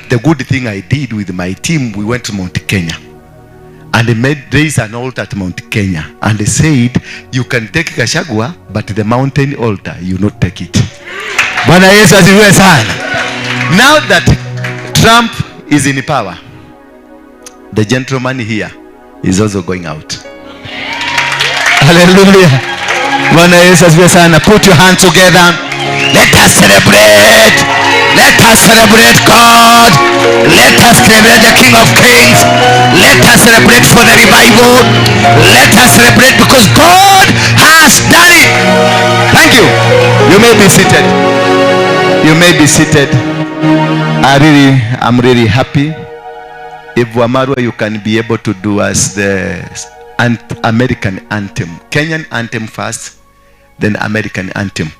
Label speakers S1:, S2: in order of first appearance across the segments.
S1: But the good thing I did with my team, we went to Mount Kenya. And they made raise an altar at Mount Kenya. And they said, "You can take Gachagua, but the mountain altar, you not take it." Bwana Yesu asifiwe sana. Now that Trump is in power, the gentleman here is also going out. Hallelujah. Bwana Yesu asifiwe sana. Put your hands together. Let us celebrate. Let us celebrate God. Let us celebrate the King of Kings. Let us celebrate for the revival. Let us celebrate because God has done it. Thank you. You may be seated. You may be seated. I'm really happy. If Wamarwa, you can be able to do us the American anthem. Kenyan anthem first, then American anthem.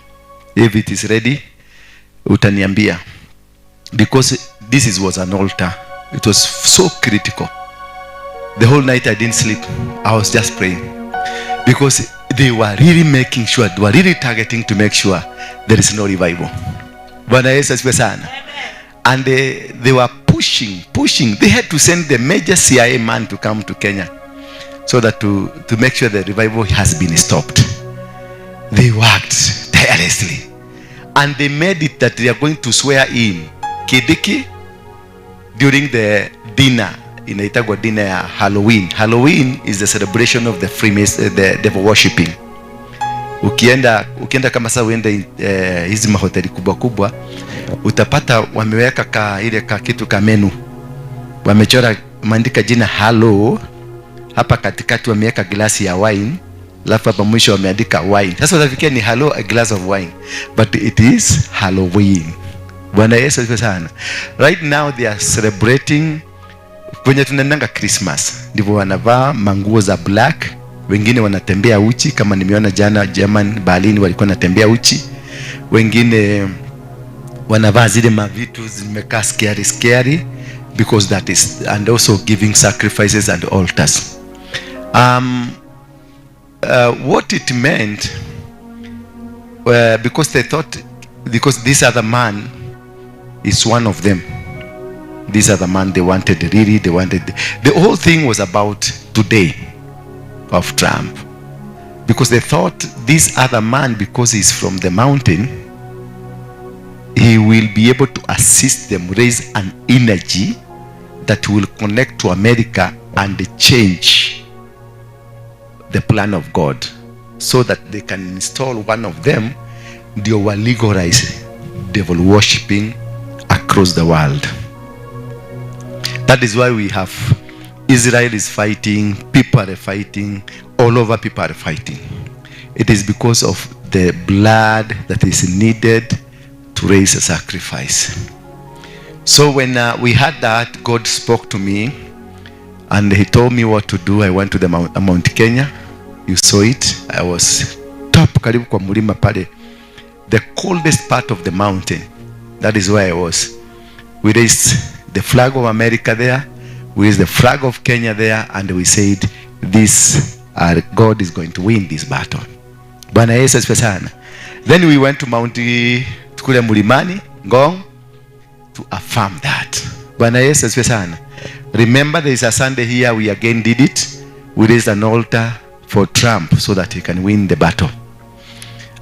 S1: If it is ready, utaniambia. Because this was an altar. It was so critical. The whole night I didn't sleep. I was just praying. Because they were really making sure, they were really targeting to make sure there is no revival. Bwana Yesu asifiwe sana. And they were pushing, pushing. They had to send the major CIA man to come to Kenya so that to make sure the revival has been stopped. They worked tirelessly. And they made it that they are going to swear in Kindiki during the dinner. Inaitagwa dinner ya Halloween. Halloween is the celebration of the Freemason, the devil worshipping. Ukienda kama sasa uende hizi mahoteli kubwa kubwa, utapata wameweka ka ile ka kitu ka menu, wamechora, wameandika jina "hello" hapa katikati, wameweka glasi ya wine, alafu hapa mwisho wameandika "wine". Sasa utafikia ni "hello, a glass of wine", but it is Halloween. Bwana Yesu asifiwe sana. Right now they are celebrating kwenye tunaendanga Christmas, ndivyo wanavaa manguo za black, wengine wanatembea uchi, kama nimeona jana German Berlin walikuwa wanatembea uchi, wengine wanavaa zile mavitu zimekaa scary scary, because that is, and also giving sacrifices and altars. What it meant, because they thought, because this other man is one of them, this other man they wanted, really they wanted, the whole thing was about today of Trump, because they thought this other man, because he's from the mountain, he will be able to assist them raise an energy that will connect to America and change the plan of God so that they can install one of them, ndio wa legalize devil worshipping across the world. That is why we have Israel is fighting, people are fighting, all over people are fighting. It is because of the blood that is needed to raise a sacrifice. So when we had that, God spoke to me and he told me what to do. I went to the Mount Kenya. You saw it. I was top karibu kwa mlima pale, the coldest part of the mountain. That is where I was. We raised the flag of America there. We raised the flag of Kenya there, and we said, "This God is going to win this battle." Bwana Yesu asifiwe sana. Then we went to Mount kule mlimani Ngong to affirm that. Bwana Yesu asifiwe sana. Remember, there is a Sunday here, we again did it. We raised an altar for Trump so that he can win the battle.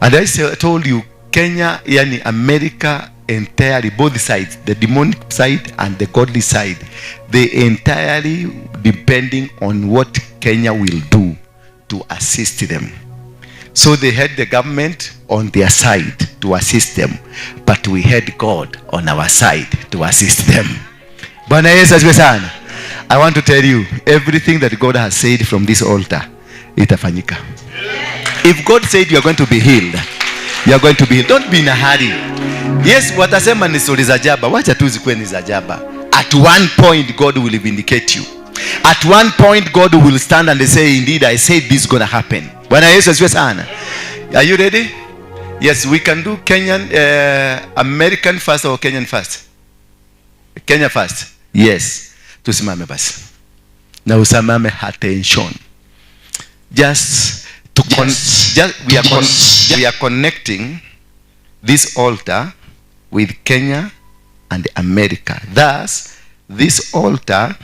S1: And I told you, Kenya, yani America entirely, both sides, the demonic side and the godly side, they entirely depending on what Kenya will do to assist them. So they had the government on their side to assist them, but we had God on our side to assist them. Bwana Yesu asifiwe sana. I want to tell you, everything that God has said from this altar, itafanyika. If God said you are going to be healed, you are going to be healed. Don't be in a hurry. Yes, watasema ni stori za jaba. Wacha tu zikuwe ni za jaba. At one point God will vindicate you. At one point God will stand and say, "Indeed, I said this is gonna happen." Bwana Yesu asifiwe sana. Are you ready? Yes, we can do Kenyan, American first or Kenyan first? Kenya first. Yes. Tusimame basi. Na usimame attention. Just we are connecting this altar with Kenya. and America. Thus, this altar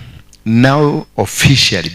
S1: now officially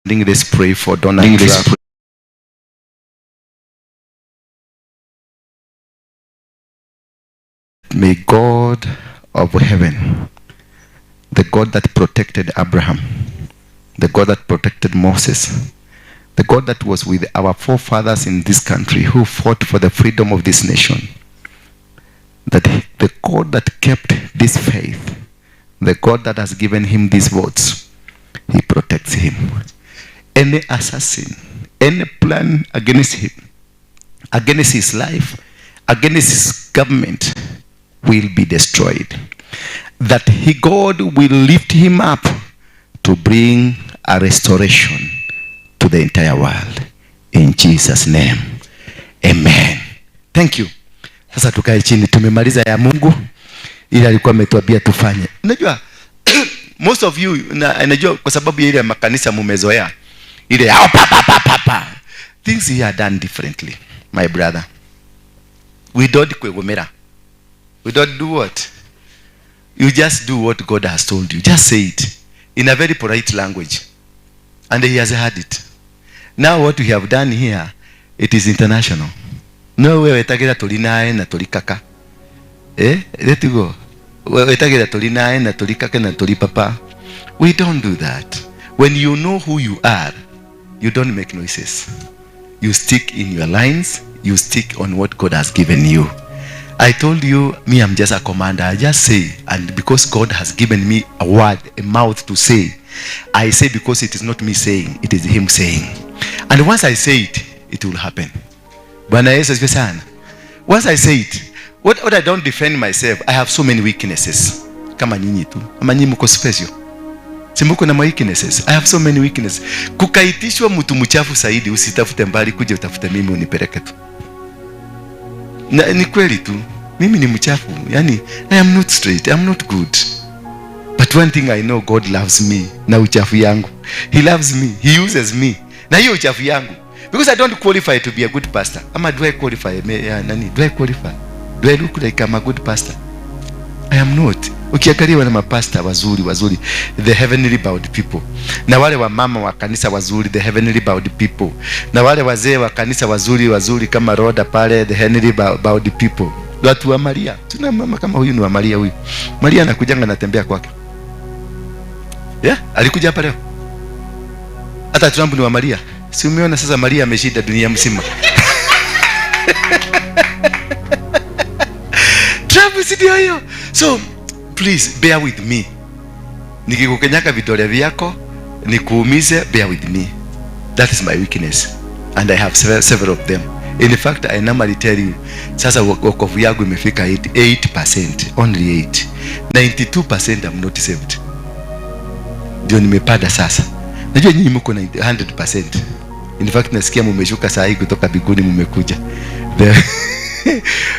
S1: Let's pray for Donald Trump. May God of heaven, the God that protected Abraham, the God that protected Moses, the God that was with our forefathers in this country who fought for the freedom of this nation, that the God that kept this faith, the God that has given him these votes, he protects him. Any assassin, any plan against him, against his life, against his government, will be destroyed. That he, God, will lift him up to bring a restoration to the entire world. In Jesus' name, amen. Thank you. Sasa tukae chini, tumemaliza ya Mungu ile alikuwa ametuambia tufanye. Unajua most of you najua kwa sababu ya ile makanisa mumezoea ile pa pa pa pa pa. Things here are done differently, my brother. We don't kwegomera. We don't do what? You just do what God has told you. Just say it in a very polite language. And he has heard it. Now what we have done here, it is international. No wewe wetagira tuli nae na tuli kaka. Let go. Wetagira tuli nae na tuli kaka na tuli papa. We don't do that. When you know who you are, you don't make noises. You stick in your lines. You stick on what God has given you. I told you, me, I'm just a commander. I just say, and because God has given me a word, a mouth to say, I say because it is not me saying, it is him saying. And once I say it, it will happen. Bwana Yesu asifiwe sana. Once I say it, what I don't defend myself, I have so many weaknesses. Kama nyinyi tu. Kama nyinyi mko special. Si mko na weaknesses. I have so many weaknesses. Kukaitishwa mtu mchafu zaidi, usitafute mbali, kuja utafute mimi unipeleke tu. Na, ni kweli tu. Mimi ni mchafu. Yani, I am not straight. I am not good. But one thing I know, God loves me na uchafu yangu. He loves me. He uses me na hiyo uchafu yangu, because I don't qualify to be a good pastor. Ama do I qualify? Nani, do I qualify? Do I look like I'm a good pastor? I am not. Ukiangalia wana mapasta wazuri wazuri, the heavenly bound people, na wale wa mama wa kanisa wazuri, the heavenly bound people, na wale wazee wa kanisa wazuri wazuri kama Roda pale, the heavenly bound people, watu wa Maria. Tuna mama kama huyu, ni wa Maria huyu. Maria anakujanga, anatembea kwake. Yeah, alikuja hapa leo. Hata Trump ni wa Maria. Si umeona sasa Maria ameshinda dunia mzima? Trump si ndio hiyo? So please bear with me. Nikikukenyaka vidole vyako nikuumize, bear with me. That is my weakness, and I have several of them. In fact, I normally tell you, sasa wokovu yangu imefika 8%, only 8. 92% I'm not saved. Ndio nimepanda sasa. Najua nyinyi mko na 100%. In fact, nasikia mmeshuka saa hii kutoka mbinguni mmekuja.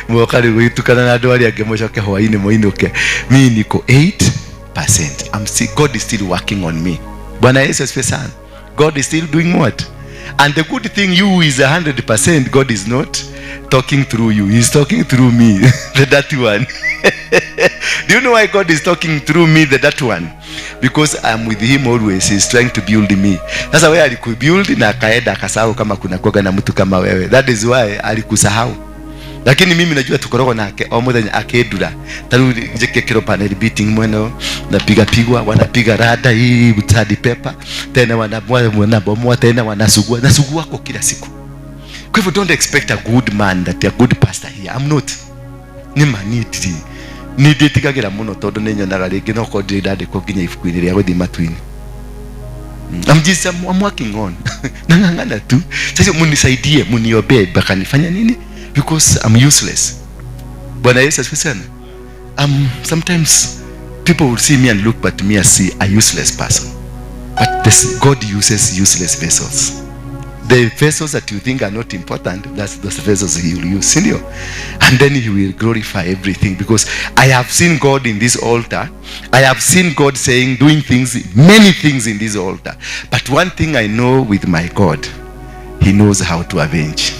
S1: Mwakari gwitukana na andu aria angĩ mũcoke hwainĩ mũinũke. Mi niko 8%. God is still working on me. Bwana Yesu asifiwe sana. God is still doing what? And the good thing, you is 100%, God is not talking through you. He's talking through me, the dirty one. Do you know why God is talking through me, the dirty one? Because I'm with him always. He's trying to build me. Sasa wewe alikubuild na akaenda akasahau kama kuna kuwaga na mtu kama wewe. That is why alikusahau. Lakini mimi najua tukorogwo nake o muthenya akindura. Ta riu njike kiro panel beating mweno napiga pigwa, wanapiga rada hii sand paper tena, wanabomoa tena, wanasugua, nasugua kwa kila siku. Kwa hivyo don't expect a good man, that a good pastor here. I'm not. Ni maniti. Ni ndĩtigagĩra mũno tondũ nĩ nyonaga rĩngĩ no korwo ndirĩ ndandĩkwo nginya ibuku-inĩ rĩa gũthiĩ matu-inĩ. I'm working on. Nang'ang'ana tu. Sasa munisaidie, muniombee mpaka nifanye nini? Because I'm useless. Bwana Yesu asifiwe sana. Sometimes people will see me and look at me as see a useless person. But this, God uses useless vessels. The vessels that you think are not important, that's those vessels he will use, sindio? And then he will glorify everything, because I have seen God in this altar. I have seen God saying, doing things, many things in this altar. But one thing I know with my God, he knows how to avenge.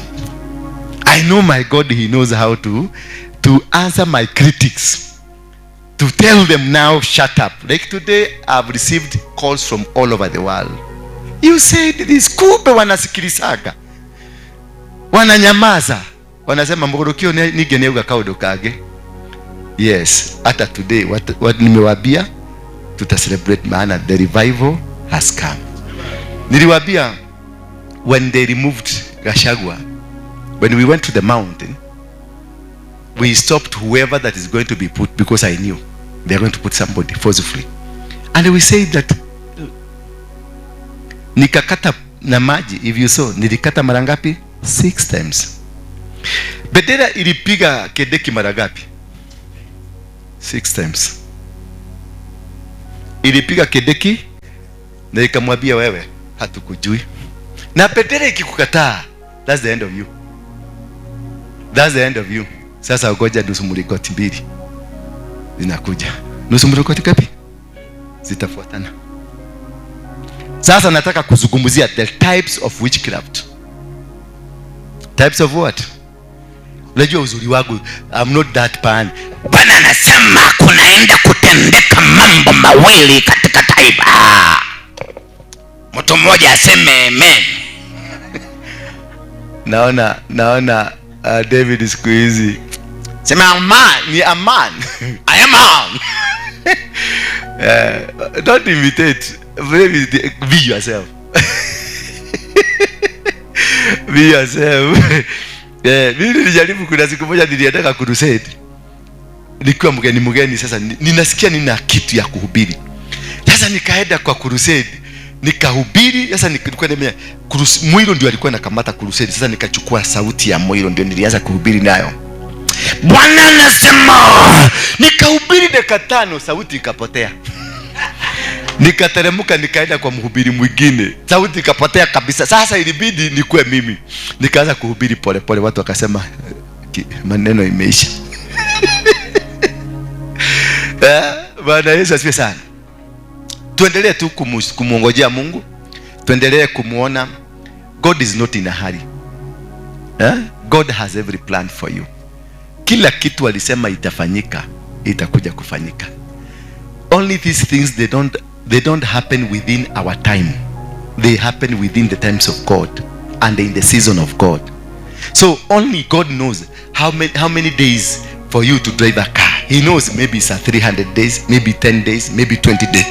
S1: I know my God, he knows how to answer my critics. To tell them now, shut up. Like today, I've received calls from all over the world. You said this, kumbe wanasikilizaga. Wananyamaza. Wanasema mgorokio nige neuga kaundu kage. Yes, hata today what nimewambia, tuta celebrate maana the revival has come. Niliwaambia when they removed Gachagua, when we went to the mountain, we stopped whoever that is going to be put, because I knew they are going to put somebody forcefully. And we said that nikakata na maji, if you saw, nilikata mara ngapi? 6 times. Bendera ilipiga Kindiki mara ngapi? 6 times. Ilipiga Kindiki na ikamwambia wewe hatukujui. Na bendera ikikukataa, that's the end of you. That's the end of you. Sasa ugoja nusu mlingoti mbili zinakuja. Nusu mlingoti ngapi? Zitafuatana. Sasa nataka kuzungumzia the types of witchcraft. Types of what? Unajua uzuri wangu, I'm not that pan.
S2: Bwana anasema kunaenda kutendeka mambo mawili katika taifa. Mtu mmoja aseme amen.
S1: Naona David siku hizi. Sema aman, ni aman. I am man. Don't imitate. Be yourself. Be yourself. Mimi nilijaribu, kuna siku moja niliendaka crusade. Nikiwa mgeni mgeni, sasa ninasikia nina kitu ya kuhubiri. Sasa nikaenda kwa crusade, nikahubiri. Sasa nilikuwa Mwiro ndio alikuwa anakamata crusade. Sasa nikachukua sauti ya Mwiro ndio nilianza kuhubiri nayo. Bwana anasema, nikahubiri dakika 5, sauti ikapotea. Nikateremka nikaenda kwa mhubiri mwingine, sauti ikapotea kabisa. Sasa ilibidi nikuwe mimi. Nikaanza kuhubiri pole pole, watu wakasema maneno imeisha. Bwana Yesu asifiwe sana. Tuendelee tu kumwongojea Mungu, tuendelee kumuona. God is not in a hurry, eh? God has every plan for you. Kila kitu alisema itafanyika, itakuja kufanyika. Only these things, they don't happen within our time. They happen within the times of God and in the season of God. So only God knows how many days for you to drive a car. He knows. Maybe it's a 300 days, maybe 10 days, maybe 20 days.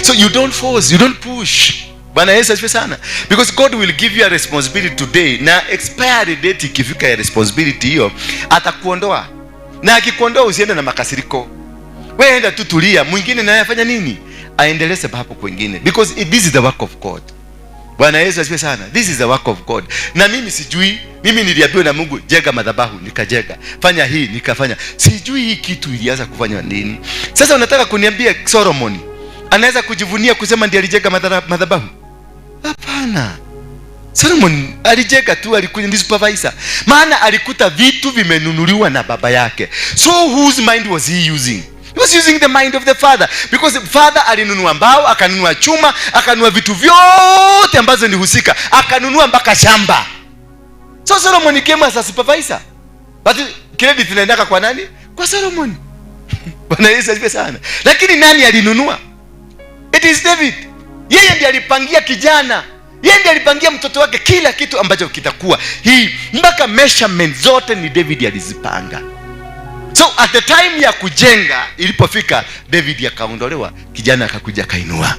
S1: So you don't force, you don't push. Bwana Yesu asifiwe sana. Because God will give you a responsibility today, na expiry date ikifika ya responsibility hiyo, atakuondoa. Na akikuondoa, usiende na makasiriko. Wewe enda tu, tulia. Mwingine naye afanya nini? Aendeleze hapo kwingine, because this is the work of God. Bwana Yesu asifiwe sana. This is the work of God. Na mimi sijui. Mimi niliambiwa na Mungu, "Jenga madhabahu," nikajenga. "Fanya hii," nikafanya. Sijui hii kitu ilianza kufanya nini. Sasa unataka kuniambia Solomon anaweza kujivunia kusema ndiye alijenga madhabahu? Hapana. Solomon alijenga tu, alikuja ndi supervisor, maana alikuta vitu vimenunuliwa na baba yake. So whose mind was he using? He was using the mind of the father, because father alinunua mbao, akanunua chuma, akanunua vitu vyote ambazo ni husika, akanunua mpaka shamba. So Solomon came as a supervisor, but credit inaendaka kwa nani? Kwa Solomon. Bwana Yesu asifiwe sana. Lakini nani alinunua? It is David. Yeye ndiye alipangia kijana, yeye ndiye alipangia mtoto wake kila kitu ambacho kitakuwa hii, mpaka measurement zote ni David alizipanga. So at the time ya kujenga ilipofika, David akaondolewa, kijana akakuja akainua.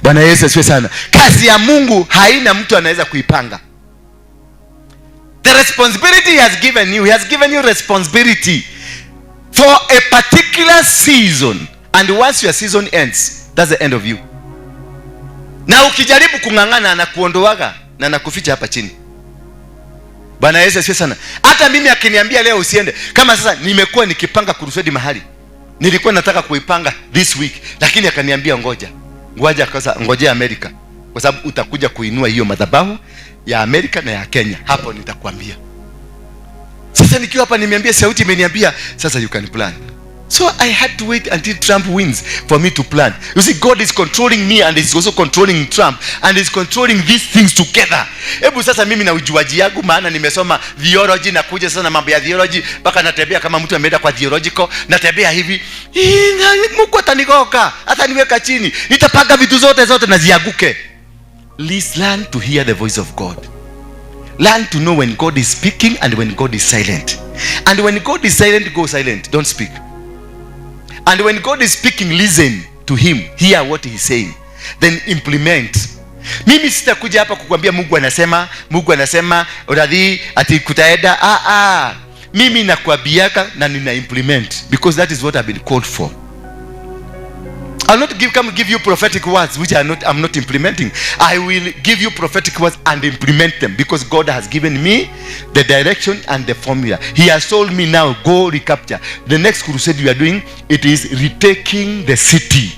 S1: Bwana Yesu asifiwe sana. Kazi ya Mungu haina mtu anaweza kuipanga. The responsibility he has given you, he has given you responsibility for a particular season, and once your season ends, that's the end of you. Na ukijaribu kung'ang'ana, anakuondoaga na anakuficha hapa chini. Bwana Yesu asifiwe sana. Hata mimi akiniambia leo usiende, kama sasa nimekuwa nikipanga crusade mahali, nilikuwa nataka kuipanga this week, lakini akaniambia, "Ngoja, ngoja kwanza, ngojea Amerika, kwa sababu utakuja kuinua hiyo madhabahu ya Amerika na ya Kenya, hapo nitakwambia." Sasa nikiwa hapa nimeambia, sauti imeniambia, "Sasa you can plan." So I had to wait until Trump wins for me to plan. You see, God is controlling me and is also controlling Trump and is controlling these things together. Hebu sasa mimi na ujuaji yangu, maana nimesoma theology, na kuja sasa na mambo ya theology, mpaka natembea kama mtu ameenda kwa theological, natembea hivi. Mungu atanigoka, ataniweka chini. Nitapanga vitu zote zote na zianguke. Please learn to hear the voice of God. Learn to know when God is speaking and when God is silent. And when God is silent, go silent. Don't speak. And when God is speaking, listen to him. Hear what he is saying. Then implement. Mimi sitakuja hapa kukwambia Mungu anasema, Mungu anasema, uradhi ati kutaenda. Ah, ah. Mimi nakwambiaka na nina implement, because that is what I've been called for. I'll not give come give you prophetic words which are not I'm not implementing. I will give you prophetic words and implement them, because God has given me the direction and the formula. He has told me, "Now go recapture." The next crusade we are doing, it is retaking the city.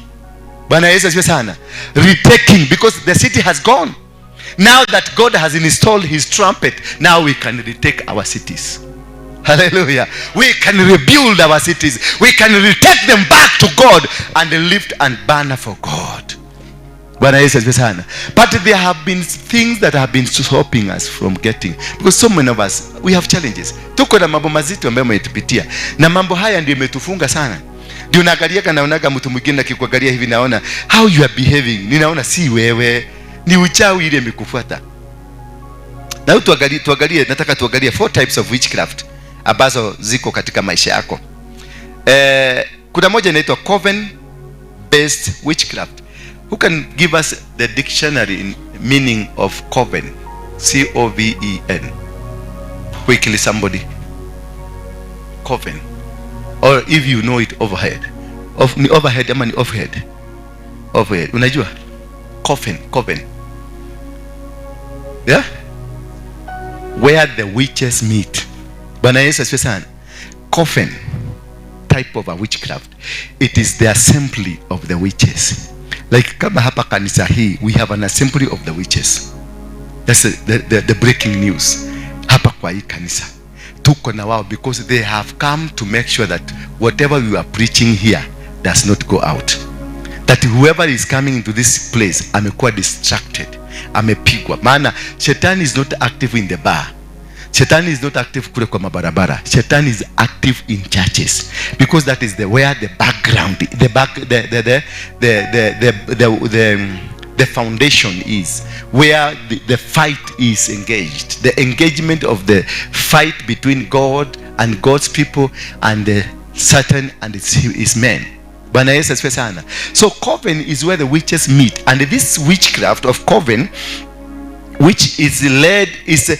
S1: Bwana Yesu asifiwe sana. Retaking, because the city has gone. Now that God has installed his trumpet, now we can retake our cities. Hallelujah. We can rebuild our cities. We can retake them back to God and lift and banner for God. Bwana Yesu asifiwe sana. But there have been things that have been stopping us from getting, because so many of us, we have challenges. Tuko na mambo mazito ambayo umetupitia, na mambo haya ndio imetufunga sana. Ndio naangaliaga, naonaga mtu mwingine akikuangalia hivi, naona how you are behaving, ninaona si wewe, ni uchawi ile imekufuata. Na tuangalie, tuangalie, nataka tuangalie four types of witchcraft ambazo ziko katika maisha yako. Kuna moja inaitwa coven based witchcraft. Who can give us the dictionary in meaning of coven? C O V E N. Quickly, somebody. Coven. Or if you know it overhead. Of, ni overhead ama ni offhead? Overhead. Unajua? Coven, coven. Yeah? Where the witches meet. Bwana Yesu asifiwe sana. Coven type of a witchcraft. It is the assembly of the witches. Like kama hapa kanisa hii, we have an assembly of the witches. That's the breaking news. Hapa kwa hii kanisa tuko na wao, because they have come to make sure that whatever we are preaching here does not go out. That whoever is coming into this place amekuwa distracted, amepigwa. Maana shetani is not active in the bar. Shetani is not active kule kwa mabarabara. Shetani is active in churches because that is the where the background, the back, the foundation is, where the fight is engaged. The engagement of the fight between God and God's people and the Satan and his men. Bwana Yesu asifiwe sana. So coven is where the witches meet, and this witchcraft of coven, which is led is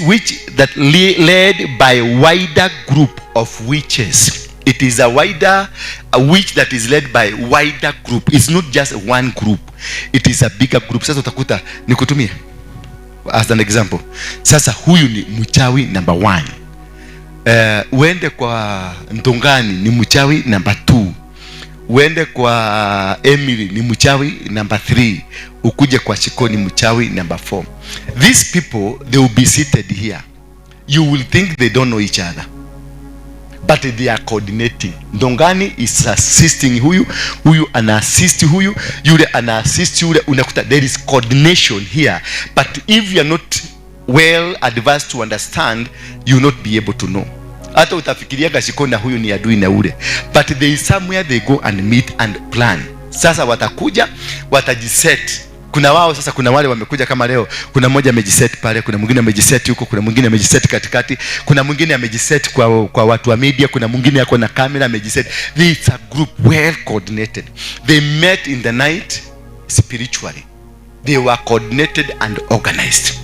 S1: which that led by wider group of witches. It is a witch that is led by wider group. It's not just one group, it is a bigger group. Sasa utakuta, nikutumie as an example, sasa huyu ni mchawi number one, uende kwa Ndungani ni mchawi number two, uende kwa Emily ni mchawi number 3, ukuje kwa Shiko ni mchawi number 4. These people, they will be seated here. You will think they don't know each other, but they are coordinating. Ndongani is assisting huyu, huyu ana assist huyu, yule ana assist yule. Unakuta there is coordination here, but if you are not well advised to understand, you will not be able to know. Hata utafikiria Shiko na huyu ni adui na ule, but there is somewhere they go and meet and plan. Sasa watakuja, watajiset. Kuna wao sasa, kuna wale wamekuja kama leo, kuna mmoja amejiset pale, kuna mwingine amejiset huko, kuna mwingine amejiset katikati, kuna mwingine amejiset kwa watu wa media, kuna mwingine ako na kamera amejiset. This is a group well coordinated. They met in the night spiritually. They were coordinated and organized.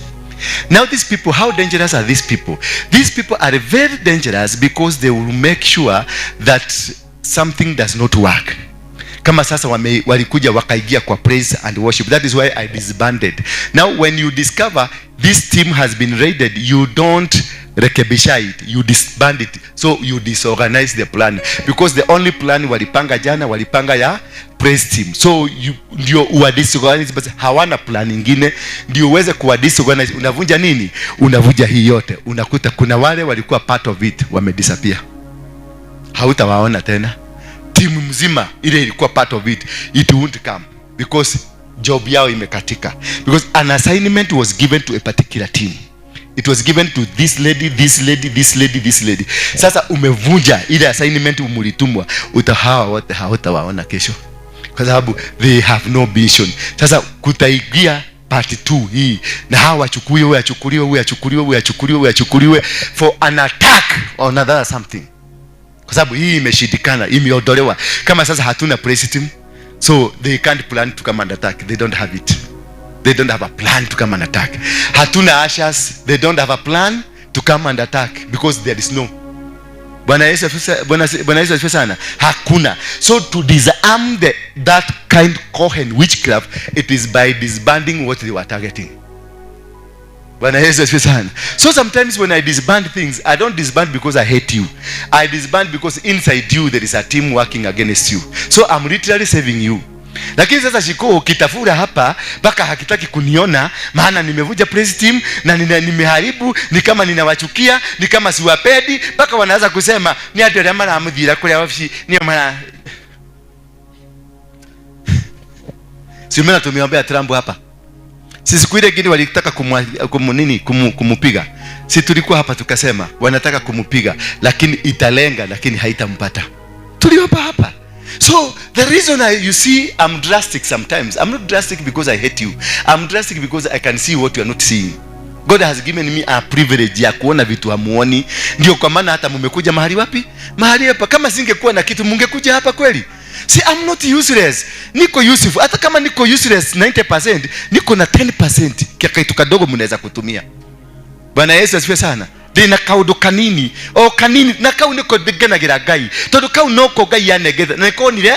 S1: Now these people, how dangerous are these people? These people are very dangerous because they will make sure that something does not work. Kama sasa walikuja wakaingia kwa praise and worship. That is why I disbanded. Now when you discover this team has been raided, you don't rekebisha it, you disband it. So you disorganize the plan, because the only plan walipanga jana, walipanga ya praise team. So you ndio uwa disorganize, but hawana plan ingine. Ndio uweze kuwa disorganize, unavunja nini? Unavunja hii yote. Unakuta kuna wale walikuwa part of it wamedisappear, hautawaona tena. Timu mzima ile ilikuwa part of it, it won't come because job yao imekatika, because an assignment was given to a particular team. It was given to this lady, this lady, this lady, this lady. Sasa umevunja ile assignment mulitumwa, utahawa wote hautawaona kesho kwa sababu they have no vision. Sasa kutaingia part 2 hii, na hawa wachukuliwe, huyu achukuliwe, huyu achukuliwe, huyu achukuliwe, huyu achukuliwe for an attack on another something, kwa sababu hii imeshindikana, imeondolewa. Kama sasa hatuna praise team, so they can't plan to come and attack. They don't have it. They don't have a plan to come and attack. Hatuna ushers, they don't have a plan to come and attack because there is no. Bwana Yesu asifiwe. Bwana Yesu asifiwe sana. Hakuna. So to disarm that kind coven witchcraft, it is by disbanding what they were targeting. Bwana Yesu asifiwe sana. So sometimes when I disband things, I don't disband because I hate you. I disband because inside you there is a team working against you. So I'm literally saving you. Lakini sasa Shiko kitafura hapa mpaka hakitaki kuniona, maana nimevunja praise team na nimeharibu, ni kama ninawachukia, ni kama siwapendi, mpaka wanaanza kusema ni andũ arĩa maramũthira kũrĩa wabici nĩo mara si umeona tumeombea Trump hapa. Si siku ile ingine walitaka nini, kumupiga. Si tulikuwa hapa tukasema wanataka kumupiga, lakini italenga, lakini haitampata. Tuliomba hapa. So the reason you see I'm drastic sometimes, I'm not drastic because I hate you. I'm drastic because I can see what you are not seeing. God has given me a privilege ya kuona vitu hamuoni. Ndio kwa maana hata mmekuja mahali wapi? Mahali hapa. Kama singekuwa na kitu mungekuja hapa kweli? See, I'm not useless. Niko useful. Hata kama niko useless 90%, niko na 10% kitu kadogo mnaweza kutumia. Bwana Yesu asifiwe sana. Ndina kaundu kanini, o kanini, na kau niko ngenagira Ngai, tondu kau noko Ngai anengetha, na nikonire,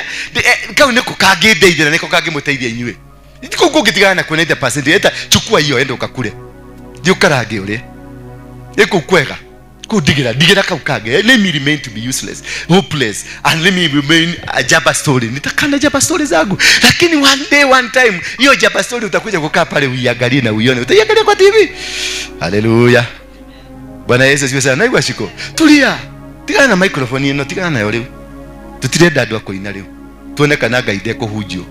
S1: kau niko kangĩndeithia na niko kangĩmũteithia inyuĩ. Kuu kũngĩtigana na kwĩ 90%, eta chukua hiyo enda ũkakure. Thiĩ ũkarange ũrĩe. Ĩ kũu kwega. Kũu ndigira, ndigira kau kangĩ. Let me remain to be useless, hopeless, and let me remain a jaba story. Nitakana jaba story zangu. Lakini one day, one time, hiyo jaba story utakuja kukaa pale uiangalie na uione. Utaiangalia kwa TV. Hallelujah. Bwana Yesu asifiwe sana. Naigua Shiko. Tulia. Tigana na microphone ino, tigana nayo riu. Tutirenda andu a kuina riu. Tuone kana Ngai ndekũhunjio,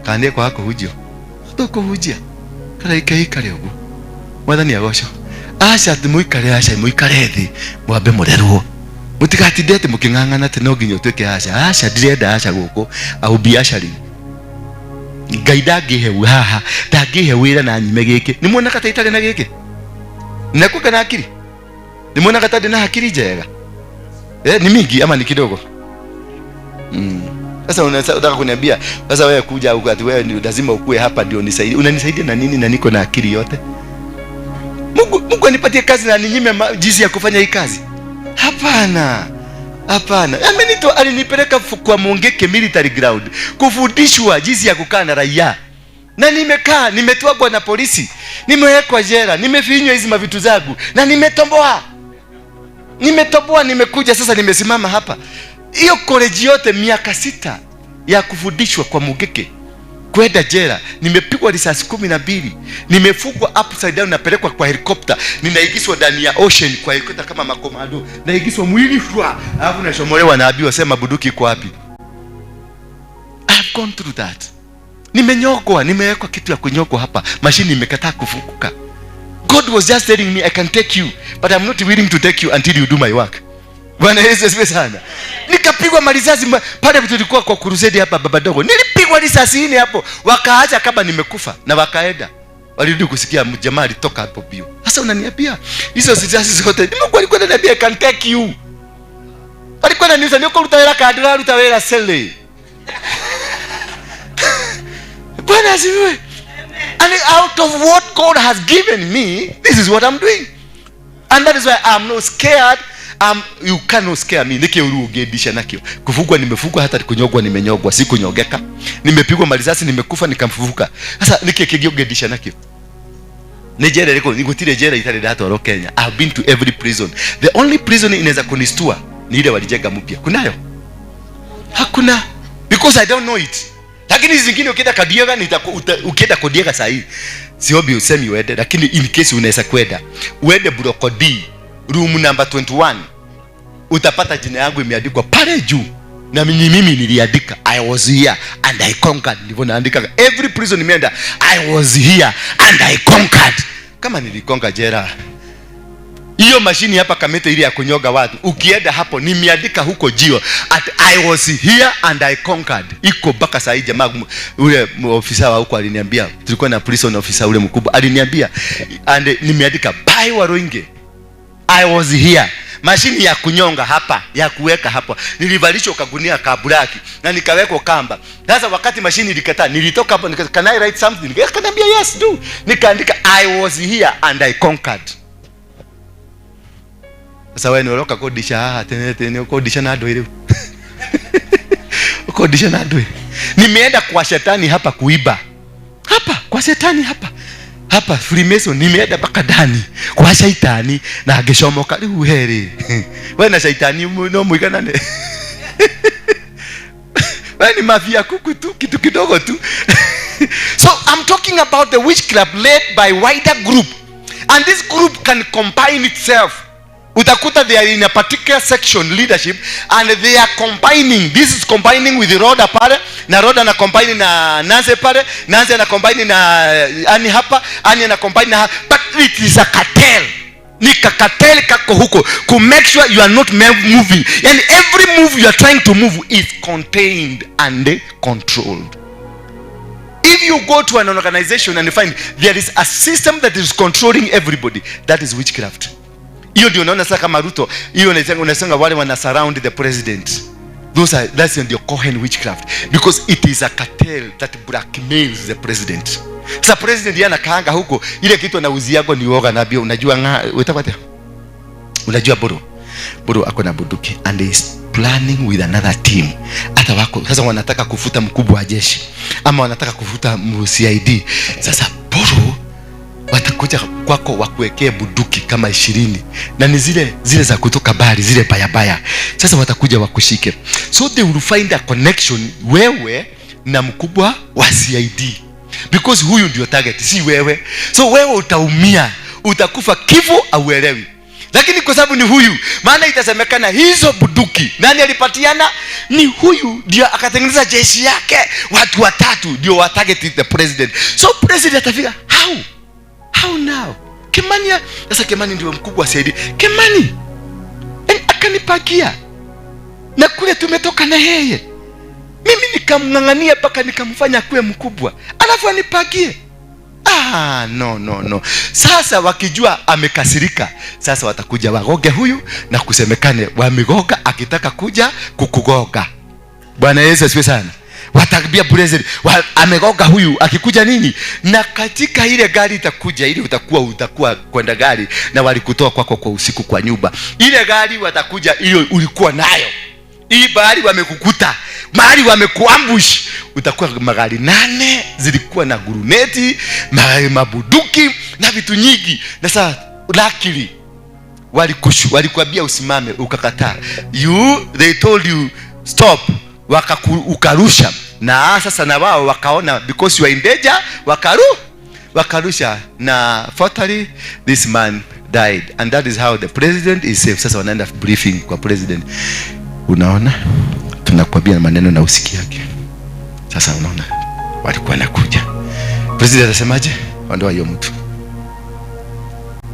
S1: kana nĩekwaga kũhunjio. Tũkũhunjia kana ikeikare ũguo. Mwathani agocwo. Aca, atĩ mũikare, aca, mũikare thĩ mwambe mũrerwo, mũtigatinde atĩ mũkĩng'ang'ana atĩ no nginya ũtuĩke aca. Aca, ndirenda aca gũkũ. I will be ushering. Ngai ndangĩhe haha, ndangĩhe wĩra na nyime gĩkĩ. Nĩ muonaga ta itarĩ na gĩkĩ nakuo kana akiri? Nĩ muonaga ta ndĩ na akiri njega? Eh, ni mingi ama ni kidogo? Sasa unataka kuniambia sasa wewe kuja huku ati wewe ni lazima ukue hapa ndio nisaidie? Unanisaidia na nini na niko na akili yote? Mungu anipatie kazi na ninyime jinsi ya kufanya hii kazi? Hapana, hapana. Amenitoa, alinipeleka kwa Mungiki military ground kufundishwa jinsi ya kukaa na raia, na nimekaa, nimetwagwa na polisi, nimewekwa jela, nimefinywa hizi mavitu zangu na nimetomboa, nimetoboa, nimekuja sasa, nimesimama hapa. Hiyo college yote miaka 6 ya kufundishwa kwa Mungiki, kwenda jela, nimepigwa risasi 12, nimefungwa upside down, napelekwa kwa helicopter, ninaingizwa ndani ya ocean kwa helicopter kama makomando, naingizwa mwili shwa, alafu nashomolewa, naambiwa sema bunduki iko wapi. I have gone through that. Nimenyogwa, nimewekwa kitu ya kunyogwa hapa, mashini imekataa kufunguka. God was just telling me, "I can take you, but I'm not willing to take you until you do my work." Bwana Yesu asifiwe sana. Nikapigwa marisasi pale tulikuwa kwa crusade hapa baba dogo. Nilipigwa risasi nne hapo. Wakaacha kama nimekufa na wakaenda. Walirudi kusikia jamaa alitoka hapo bio. Sasa unaniambia hizo risasi zote ni Mungu alikuwa ananiambia, "I can take you." Alikuwa ananiuliza, "Niko ruta wera kandi ruta wera sele?" Bwana asifiwe. And out of what God has given me, this is what I'm doing. And that is why I'm not scared. You cannot scare me. Niki uru ungĩndisha nakio. Kufungwa nimefungwa, hata kunyogwa nimenyogwa, si kunyogeka. Nimepigwa marisasi, nimekufa, nikamfufuka. Sasa niki kĩngĩ ũngĩndisha nakio? Nĩ jera ĩrĩkũ? Gũtirĩ jera itarĩ ndatwarwo Kenya. I've been to every prison. The only prison inaweza kunistua ni ile walijenga mpya. Kunayo? Hakuna. Because I don't know it. Lakini hizi zingine ukienda Kadiega ukienda Kodiaga saa hii, siombi usemi uende, lakini in case unaweza kwenda, uende Block D, room number 21, utapata jina yangu imeandikwa pale juu. Na mimi niliandika, "I was here and I conquered." Ndivyo naandika every prison nimeenda, "I was here and I conquered." Kama niliconquer jela, hiyo mashini hapa Kamete ile ya kunyoga watu, ukienda hapo nimeandika huko jio at "I was here and I conquered." Iko mpaka saa hii. Jamaa ule ofisa wa huko aliniambia, tulikuwa na prison officer ule mkubwa aliniambia, and nimeandika by Waruinge, "I was here." Mashini ya kunyonga hapa, ya kuweka hapo, nilivalishwa kagunia ka black na nikawekwa kamba. Sasa wakati mashini ilikataa, nilitoka hapo nika, "Can I write something?" Akaniambia, "Yes, do." Nikaandika, "I was here and I conquered." Sasa wewe ni uroka kodisha haha tene tene, ukodisha na andũ rĩu, ukodisha na andũ. Nimeenda kwa shetani hapa kuiba, hapa kwa shetani hapa hapa Freemason, nimeenda mpaka ndani kwa shaitani na ngĩcomoka. Rĩu herĩ we na shaitani no mũiganane? We ni mafia kuku tu, kitu kidogo tu. So I'm talking about the witchcraft led by wider group, and this group can combine itself. Utakuta they are in a particular section leadership and they are combining. This is combining with Roda pale, na Roda na combine na Nancy pale, Nancy ana combine na Ani hapa, Ani ana combine na hapa. But it is a cartel, ni kacartel kako huko ku make sure you are not moving. Yani every move you are trying to move is contained and controlled. If you go to an organization and you find there is a system that is controlling everybody, that is witchcraft. Hiyo ndio unaona sasa kama Ruto, hiyo unasema wale wana surround the president, those are that's the Cohen witchcraft, because it is a cartel that blackmails the president. Sasa president yeye anakaanga huko, ile kitu anauziago ni uoga na bio. Unajua nga utapatia, unajua bro, bro ako na bunduki and is planning with another team. Hata wako sasa wanataka kufuta mkubwa wa jeshi ama wanataka kufuta CID. Sasa bro watakuja kwako wakuwekee bunduki kama 20, na ni zile zile za kutoka bari, zile bayabaya. Sasa watakuja wakushike, so they will find a connection wewe na mkubwa wa CID, because huyu ndio target, si wewe. So wewe utaumia, utakufa kifo auelewi. Lakini kwa sababu ni huyu, maana itasemekana hizo bunduki nani alipatiana? Ni huyu ndio akatengeneza jeshi yake, watu watatu ndio wa target the president. So president atafika, how now? Kimani, sasa Kimani ndio mkubwa zaidi. Kimani akanipakia na kule tumetoka na yeye, mimi nikamng'ang'ania mpaka nikamfanya akuwe mkubwa, alafu anipakie. Ah, no, no, no. Sasa wakijua amekasirika, sasa watakuja wagoge huyu na kusemekane wamegoga akitaka kuja kukugoga. Bwana Yesu asifiwe sana. Wataambia president amegoga huyu akikuja nini? Na katika ile gari itakuja ile utakuwa kwenda gari na walikutoa kwako kwa usiku kwa nyumba. Ile gari watakuja ile ulikuwa nayo. Hii bahari wamekukuta, mahali wamekuambush, utakuwa magari 8 zilikuwa na guruneti, mabuduki na vitu nyingi. Na sasa luckily walikuambia usimame, ukakataa. They told you stop, ukarusha. Na sasa na wao wakaona because you are in danger, wakarusha. Na fatally this man died, and that is how the president is safe. Sasa wanaenda briefing kwa president. Unaona, tunakwambia maneno na usiki yake. Sasa unaona walikuwa nakuja. President atasemaje? Ondoa hiyo mtu.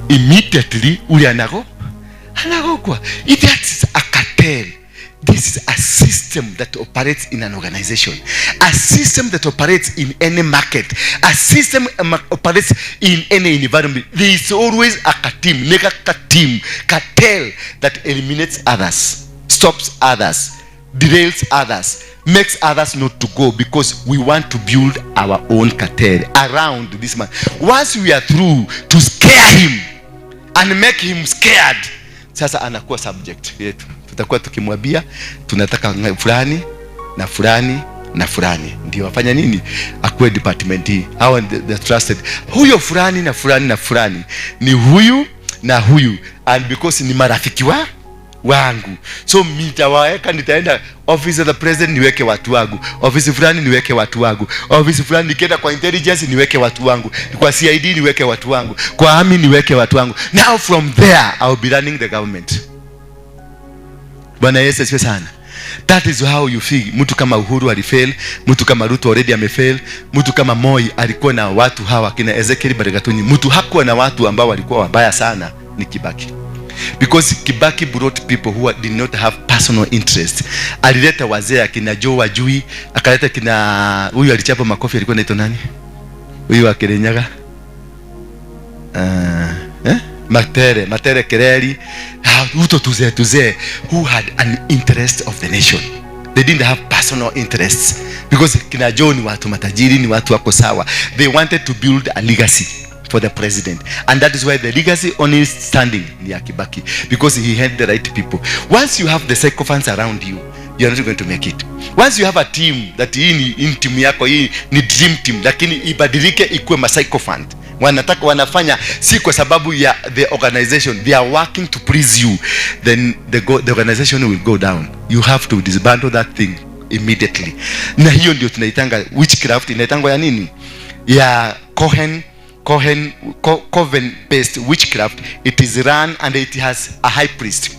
S1: Immediately ule anagokwa. If that is a cartel, this is a system that operates in an organization, a system that operates in any market, a system operates in any environment. There is always a team, mega team, cartel that eliminates others, stops others, derails others, makes others not to go, because we want to build our own cartel around this man. Once we are through to scare him and make him scared, sasa anakuwa subject yetu. Tutakuwa tukimwambia tunataka fulani na fulani na fulani ndio wafanya nini, akuwe department hii, hawa the trusted, huyo fulani na fulani na fulani ni huyu na huyu, and because ni marafiki wangu, so nitawaweka, nitaenda office of the president niweke watu wangu, office fulani niweke watu wangu, office fulani nikienda kwa intelligence niweke watu wangu, kwa CID niweke watu wangu, kwa army niweke watu wangu. Now from there I will be running the government. Bwana Yesu asifiwe sana. That is how you feel. Mtu kama Uhuru alifail, mtu kama Ruto already amefail, mtu kama Moi alikuwa na watu hawa kina Ezekiel Baragatunyi. Mtu hakuwa na watu ambao walikuwa wabaya sana ni Kibaki. Because Kibaki brought people who did not have personal interest. Alileta wazee akina Joe Wajui, akaleta kina huyu alichapa makofi alikuwa anaitwa nani? Huyu wa Kirinyaga. Matere Kereri, uto tuzee who had an interest of the nation. They didn't have personal interests because kina Joe ni watu matajiri, ni watu wako sawa. They wanted to build a legacy for the president, and that is why the legacy only standing ni ya Kibaki, because he had the right people. Once you have the sycophants around you, you are not going to make it. Once you have a team that hii ni team yako, hii ni dream team, lakini ibadilike ikuwe ma sycophant. Wanataka, wanafanya si kwa sababu ya the organization, they are working to please you, then the organization will go down. You have to disband that thing immediately. Na hiyo ndio tunaitanga witchcraft. Inaitangwa ya nini? Ya coven based witchcraft. It is run and it has a high priest.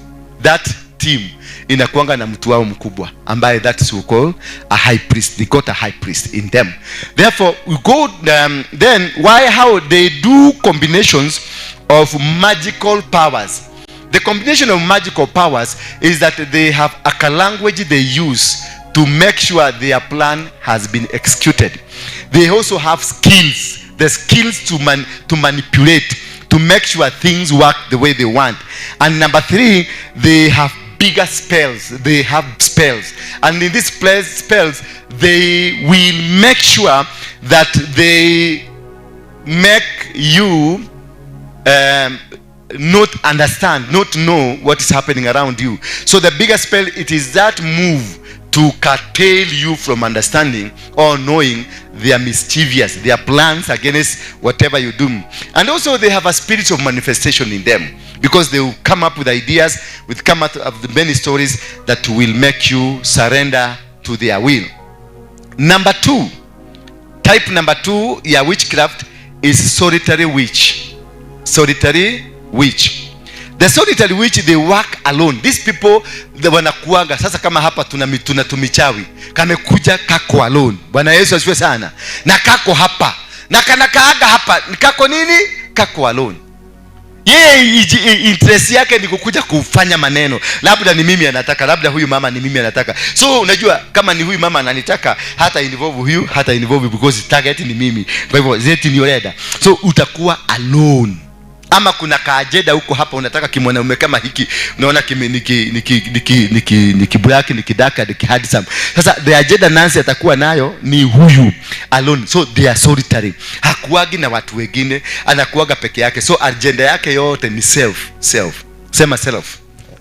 S1: That team inakuanga na mtu wao mkubwa ambaye that is we call a high priest. They got a high priest in them. Therefore we go, then why how they do combinations of magical powers. The combination of magical powers is that they have a language they use to make sure their plan has been executed. They also have skills, the skills to manipulate, to make sure things work the way they want. And number 3, they have bigger spells. They have spells. And in these spells, they will make sure that they make you not understand, not know what is happening around you. So the bigger spell, it is that move to curtail you from understanding or knowing their mischievous, their plans against whatever you do. And also they have a spirit of manifestation in them, because they will come up with ideas, will come up with many stories that will make you surrender to their will. Number 2, type number 2 ya witchcraft is solitary witch. Solitary witch. The solitary witch, they work alone. These people, they wanakuanga sasa kama hapa tuna tumichawi kamekuja kako alone. Bwana Yesu asifiwe sana. Na kako hapa na kanakaaga hapa, kako nini? Kako alone. Yeye interest yake ni kukuja kufanya maneno. Labda ni mimi anataka, labda huyu mama ni mimi anataka. So unajua kama ni huyu mama ananitaka, hata involve huyu, hata involve, because target ni mimi. Kwa hivyo zeti ni oreda. So utakuwa alone. Ama kuna kaajeda huko hapa unataka kimwanaume kama hiki, unaona kimi, niki niki niki niki niki black, niki dark, niki handsome. Sasa the agenda Nancy atakuwa nayo ni huyu alone. So they are solitary. Hakuagi na watu wengine, anakuaga peke yake. So agenda yake yote ni self, self. Sema self.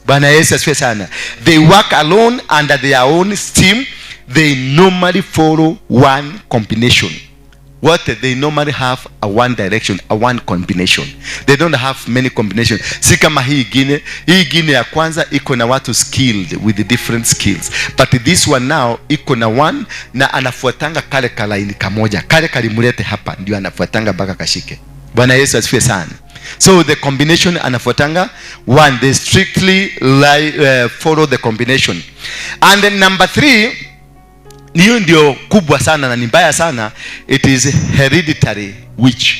S1: Bwana Yesu asifiwe sana. They work alone under their own steam. They normally follow one combination. What they normally have a one direction, a one combination. They don't have many combinations. Si kama hii ingine. Hii ingine ya kwanza iko na watu skilled with the different skills. But this one now iko na one na anafuatanga kale kalaini kamoja. Kale kalimulete hapa ndio anafuatanga mpaka kashike. Bwana Yesu asifiwe sana. So the combination anafuatanga one, they strictly follow the combination. And then number 3, hiyo ndio kubwa sana na ni mbaya sana, it is hereditary witch.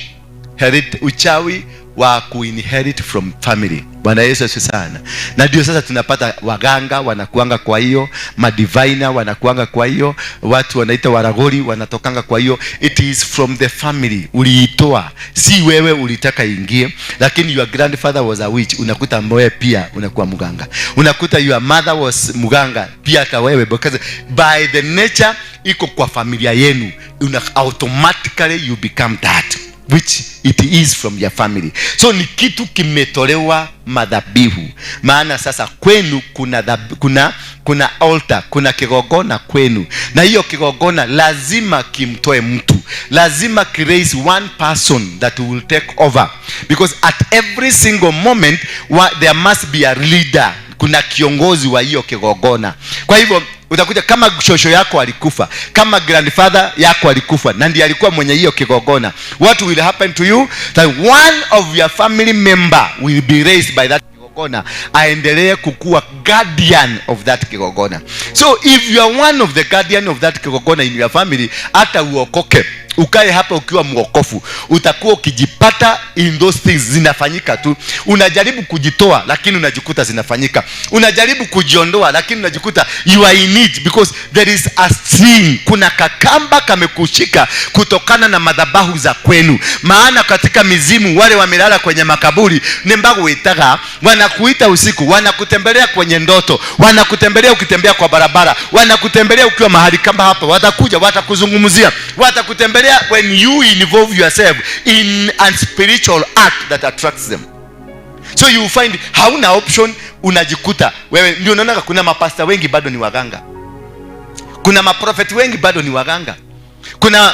S1: Uchawi wa kuinherit from family. Bwana Yesu asifiwe sana. Na ndio sasa tunapata waganga wanakuanga kwa hiyo, madivina wanakuanga kwa hiyo, watu wanaita waragori wanatokanga kwa hiyo. It is from the family, uliitoa, si wewe ulitaka ingie, lakini your grandfather was a witch, unakuta wewe pia unakuwa mganga. Unakuta your mother was mganga pia hata wewe, because by the nature iko kwa familia yenu, una automatically you become that which it is from your family. So ni kitu kimetolewa madhabihu. Maana sasa kwenu kuna altar, kuna kigongona kwenu. Na hiyo kigongona lazima kimtoe mtu. Lazima raise one person that will take over. Because at every single moment there must be a leader. Kuna kiongozi wa hiyo kigongona. Kwa hivyo utakuja kama shosho yako alikufa, kama grandfather yako alikufa, na ndiye alikuwa mwenye hiyo kigongona, what will happen to you? That one of your family member will be raised by that kigongona, aendelee kukuwa guardian of that kigongona. So if you are one of the guardian of that kigongona in your family, hata uokoke, ukae hapa ukiwa mwokofu, utakuwa ukijipata in those things zinafanyika tu. Unajaribu kujitoa lakini unajikuta zinafanyika. Unajaribu kujiondoa lakini unajikuta you are in it, because there is a string. Kuna kakamba kamekushika kutokana na madhabahu za kwenu. Maana katika mizimu wale wamelala kwenye makaburi nembaguitaga, wanakuita usiku, wanakutembelea kwenye ndoto, wanakutembelea ukitembea kwa barabara, wanakutembelea ukiwa mahali kama hapa, watakuja, watakuzungumzia, watakutembelea when you involve yourself in a spiritual act that attracts them. So you find hauna option, unajikuta wewe ndio unaona kuna mapasta wengi bado ni waganga, kuna maprofeti wengi bado ni waganga,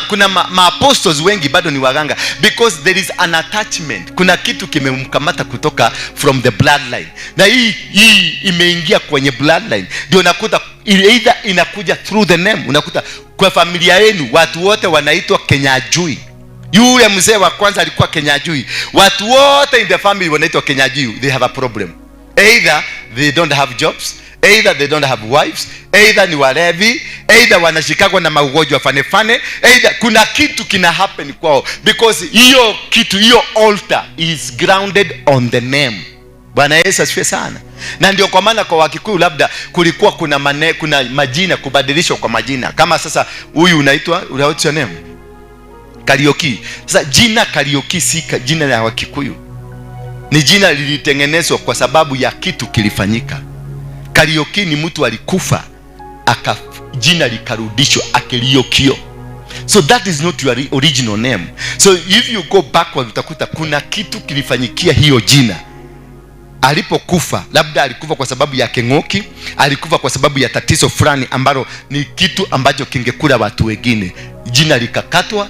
S1: kuna ma-apostles wengi bado ni waganga, because there is an attachment. Kuna kitu kimemkamata kutoka from the bloodline, na hii imeingia kwenye bloodline. Ndio unakuta either inakuja through the name. Unakuta kwa familia yenu watu wote wanaitwa Kenyajui. Yule mzee wa kwanza alikuwa Kenyajui. Watu wote in the family wanaitwa Kenyajui. They have a problem. Either they don't have jobs, either they don't have wives, either ni walevi, either wanashikagwa na magonjwa fane fane, either kuna kitu kina happen kwao, because hiyo kitu, hiyo altar is grounded on the name. Bwana Yesu asifiwe sana. Na ndio kwa maana kwa Wakikuyu labda kulikuwa kuna majina kubadilishwa kwa majina. Kama sasa huyu unaitwa, what's your name? Kariuki. Sasa jina Kariuki si jina la Wakikuyu. Ni jina lilitengenezwa kwa sababu ya kitu kilifanyika. Kariuki ni mtu alikufa, jina likarudishwa akiliokio. So that is not your original name. So if you go backward utakuta kuna kitu kilifanyikia hiyo jina. Alipokufa, labda alikufa kwa sababu ya keng'oki, alikufa kwa sababu ya tatizo fulani ambalo ni kitu ambacho kingekula watu wengine. Jina likakatwa,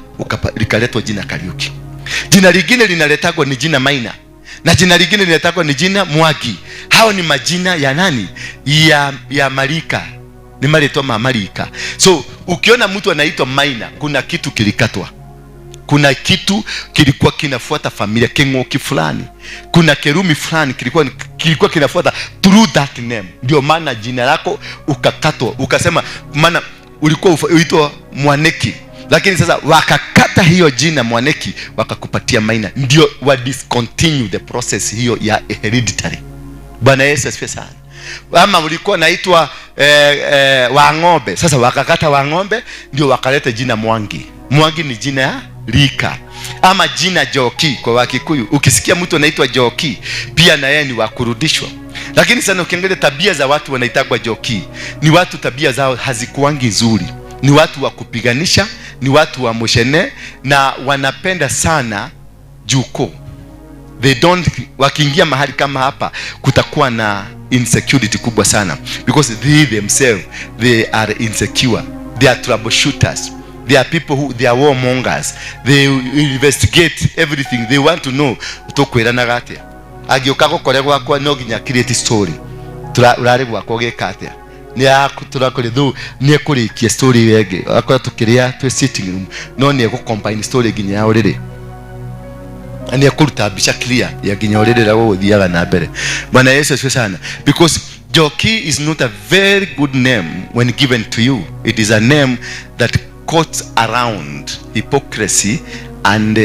S1: likaletwa jina Kariuki. Jina lingine linaletagwa ni jina Maina. Na jina lingine linaletagwa ni jina Mwagi. Hao ni majina ya nani? Ya Malika. Ni maletwa Malika. So ukiona mtu anaitwa Maina, kuna kitu kilikatwa. Kuna kitu kilikuwa kinafuata familia, king'oki fulani, kuna kerumi fulani kilikuwa kinafuata through that name. Ndio maana jina lako ukakatwa, ukasema, maana ulikuwa uitwa Mwaneki, lakini sasa wakakata hiyo jina Mwaneki wakakupatia Maina, ndio wa discontinue the process hiyo ya hereditary. Bwana Yesu asifiwe sana. Ama ulikuwa naitwa Wang'ombe, sasa wakakata Wang'ombe ndio wakaleta jina Mwangi. Mwangi ni jina ya rika. Ama jina Joki kwa Wakikuyu, ukisikia mtu anaitwa Joki pia na yeye ni wa kurudishwa. Lakini sana ukiangalia tabia za watu wanaitagwa Joki, ni watu tabia zao hazikuwangi nzuri, ni watu wa kupiganisha, ni watu wa mushene na wanapenda sana juko. They don't, wakiingia mahali kama hapa kutakuwa na insecurity kubwa sana, because they themselves, they are insecure, they are troubleshooters, they are people who, they are warmongers, they investigate everything, they want to know tukwiranaga atia, angĩũka gũkore gwakwa no nginya create story, ũrarĩ gwakwa ũgĩka atĩa, nĩ thu nĩ ekũrĩkia story ĩyo ĩngĩ, akorwo tũkĩrĩa twĩ sitting room, no nĩ egũ story nginya ya ũrĩrĩ, na nĩ ekũruta mbica clear ya nginya ũrĩrĩ ũrĩa gũgũthiaga na mbere. Bwana Yesu asifiwe sana. Because Njoki is not a very good name when given to you. It is a name that cuts around hypocrisy and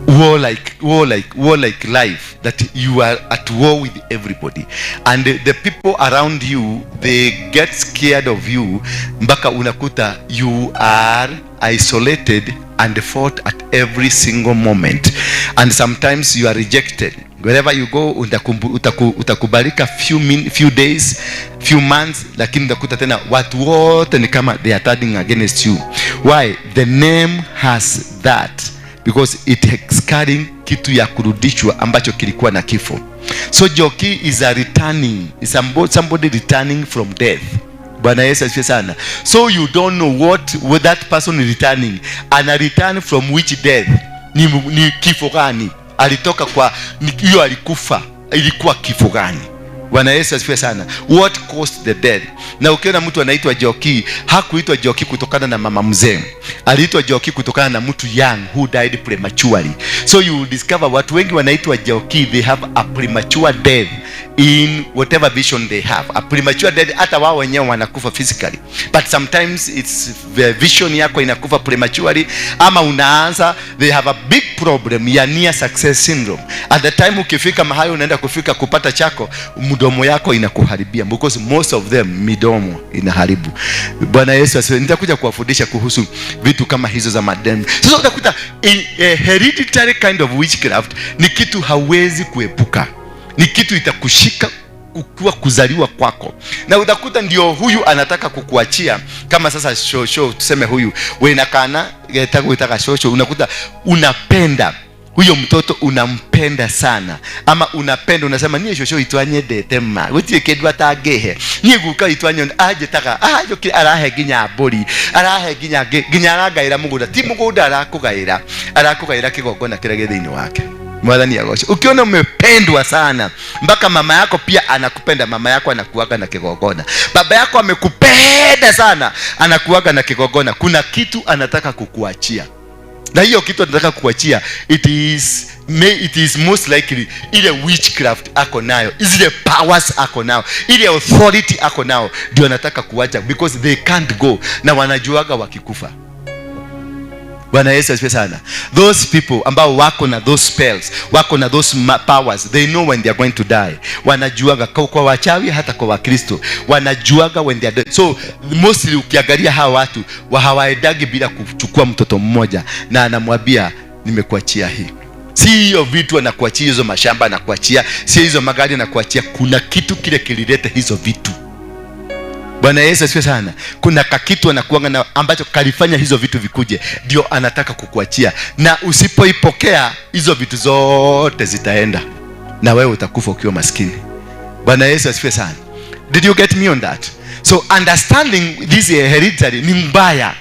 S1: warlike life, that you are at war with everybody, and the people around you, they get scared of you, mpaka unakuta you are isolated and fought at every single moment, and sometimes you are rejected wherever you go. Utakubalika few days, few months, lakini utakuta tena watu wote ni kama they are turning against you. Why? The name has that, because it is carrying kitu ya kurudishwa ambacho kilikuwa na kifo. So Njoki is a returning, is somebody returning from death. Bwana Yesu asifiwe sana. So you don't know what that person is returning, ana return from which death, ni kifo gani alitoka kwa, hiyo alikufa ilikuwa kifo gani. Bwana Yesu asifiwe sana. What caused the death? Na ukiona mtu anaitwa Njoki, hakuitwa Njoki kutokana na mama mzee, aliitwa Njoki kutokana na mtu young who died prematurely. So you will discover watu wengi wanaitwa Njoki, they have a premature death in whatever vision they have, a premature death. Hata wao wenyewe wanakufa physically, but sometimes it's the vision yako inakufa prematurely, ama unaanza, they have a big problem ya near success syndrome. At the time ukifika mahali unaenda kufika kupata chako, mdomo yako inakuharibia, because most of them midomo inaharibu. Bwana Yesu asifiwe. Nitakuja kuwafundisha kuhusu vitu kama hizo za madem. Sasa utakuta a hereditary kind of witchcraft ni kitu hauwezi kuepuka, ni kitu itakushika ukiwa kuzaliwa kwako, na utakuta ndio huyu anataka kukuachia. Kama sasa shosho, tuseme huyu wena kana getagwitaga shosho, unakuta unapenda huyo mtoto, unampenda sana, ama unapenda unasema niĩ shosho itũ anyendete ma gũtirĩ kĩndũ atangĩhe niĩ, guka itũ anjĩtaga anjũkire, arahe nginya mbũri, arahe nginya arangaĩra mũgũnda. Ti mũgũnda arakũgaĩra, arakũgaĩra kĩgongona kĩrĩa gĩ thĩinĩ wake. Mwathani agocwo. Ukiona umependwa sana mpaka mama yako pia anakupenda, mama yako anakuaga na kigongona, baba yako amekupenda sana, anakuaga na kigongona, kuna kitu anataka kukuachia, na hiyo kitu anataka kukuachia, it is most likely ile witchcraft ako nayo, zile powers ako nayo, ile authority ako nayo, ndio anataka kuacha, because they can't go, na wanajuaga wakikufa. Bwana Yesu asifiwe sana. Those people ambao wako na those spells, wako na those powers, they know when they are going to die. Wanajuaga kwa wachawi, hata kwa Wakristo wanajuaga when they are dead. So mostly ukiangalia hawa watu hawaendagi bila kuchukua mtoto mmoja na anamwambia nimekuachia hii. Si hiyo vitu anakuachia, hizo mashamba anakuachia, si hizo magari anakuachia, kuna kitu kile kilileta hizo vitu. Bwana Yesu asifiwe sana. Kuna kakitu anakuanga na ambacho kalifanya hizo vitu vikuje, ndio anataka kukuachia, na usipoipokea hizo vitu zote zitaenda na wewe utakufa ukiwa maskini. Bwana Yesu asifiwe sana. Did you get me on that? So understanding this hereditary ni mbaya,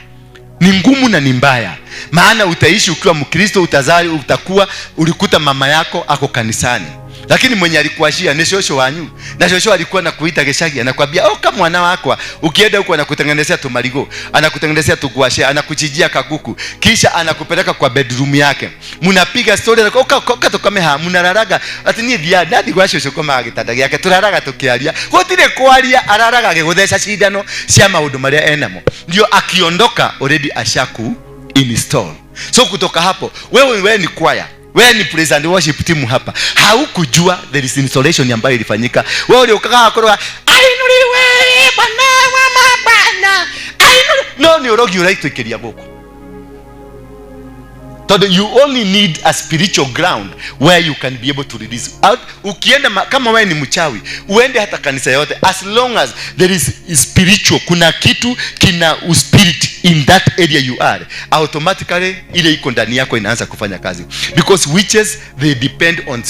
S1: ni ngumu na ni mbaya, maana utaishi ukiwa Mkristo, utazali, utakuwa ulikuta mama yako ako kanisani, Lakini mwenye alikuashia ni shosho wanyu, na shosho alikuwa nakuita geshagi, anakwambia, "Oh, kama mwana wako." Ukienda huko anakutengenezea tumarigo, anakutengenezea tuguashe, anakuchijia kaguku, kisha anakupeleka kwa bedroom yake, mnapiga story, anakuwa oka tukameha, mnararaga ati ni thia ndathi gwa shosho koma gitanda giake, turaraga tukiaria, gutire kwaria, araraga agigutheca cindano cia maundu maria enamo. Ndio akiondoka, already ashaku install. So kutoka hapo, wewe ni choir, wewe ni praise and worship team hapa, haukujua there is installation ambayo ilifanyika. Wewe uliokaa koroga, "Ainuliwe Bwana wa mabwana, ainuliwe," no ni urogi uraitwikiria guku, tondu you only need a spiritual ground where you can be able to release out. Ukienda kama wewe ni mchawi, uende hata kanisa yote, as long as there is spiritual, kuna kitu kina spirit in that area you are, automatically ile iko ndani yako inaanza kufanya kazi, because witches, they depend on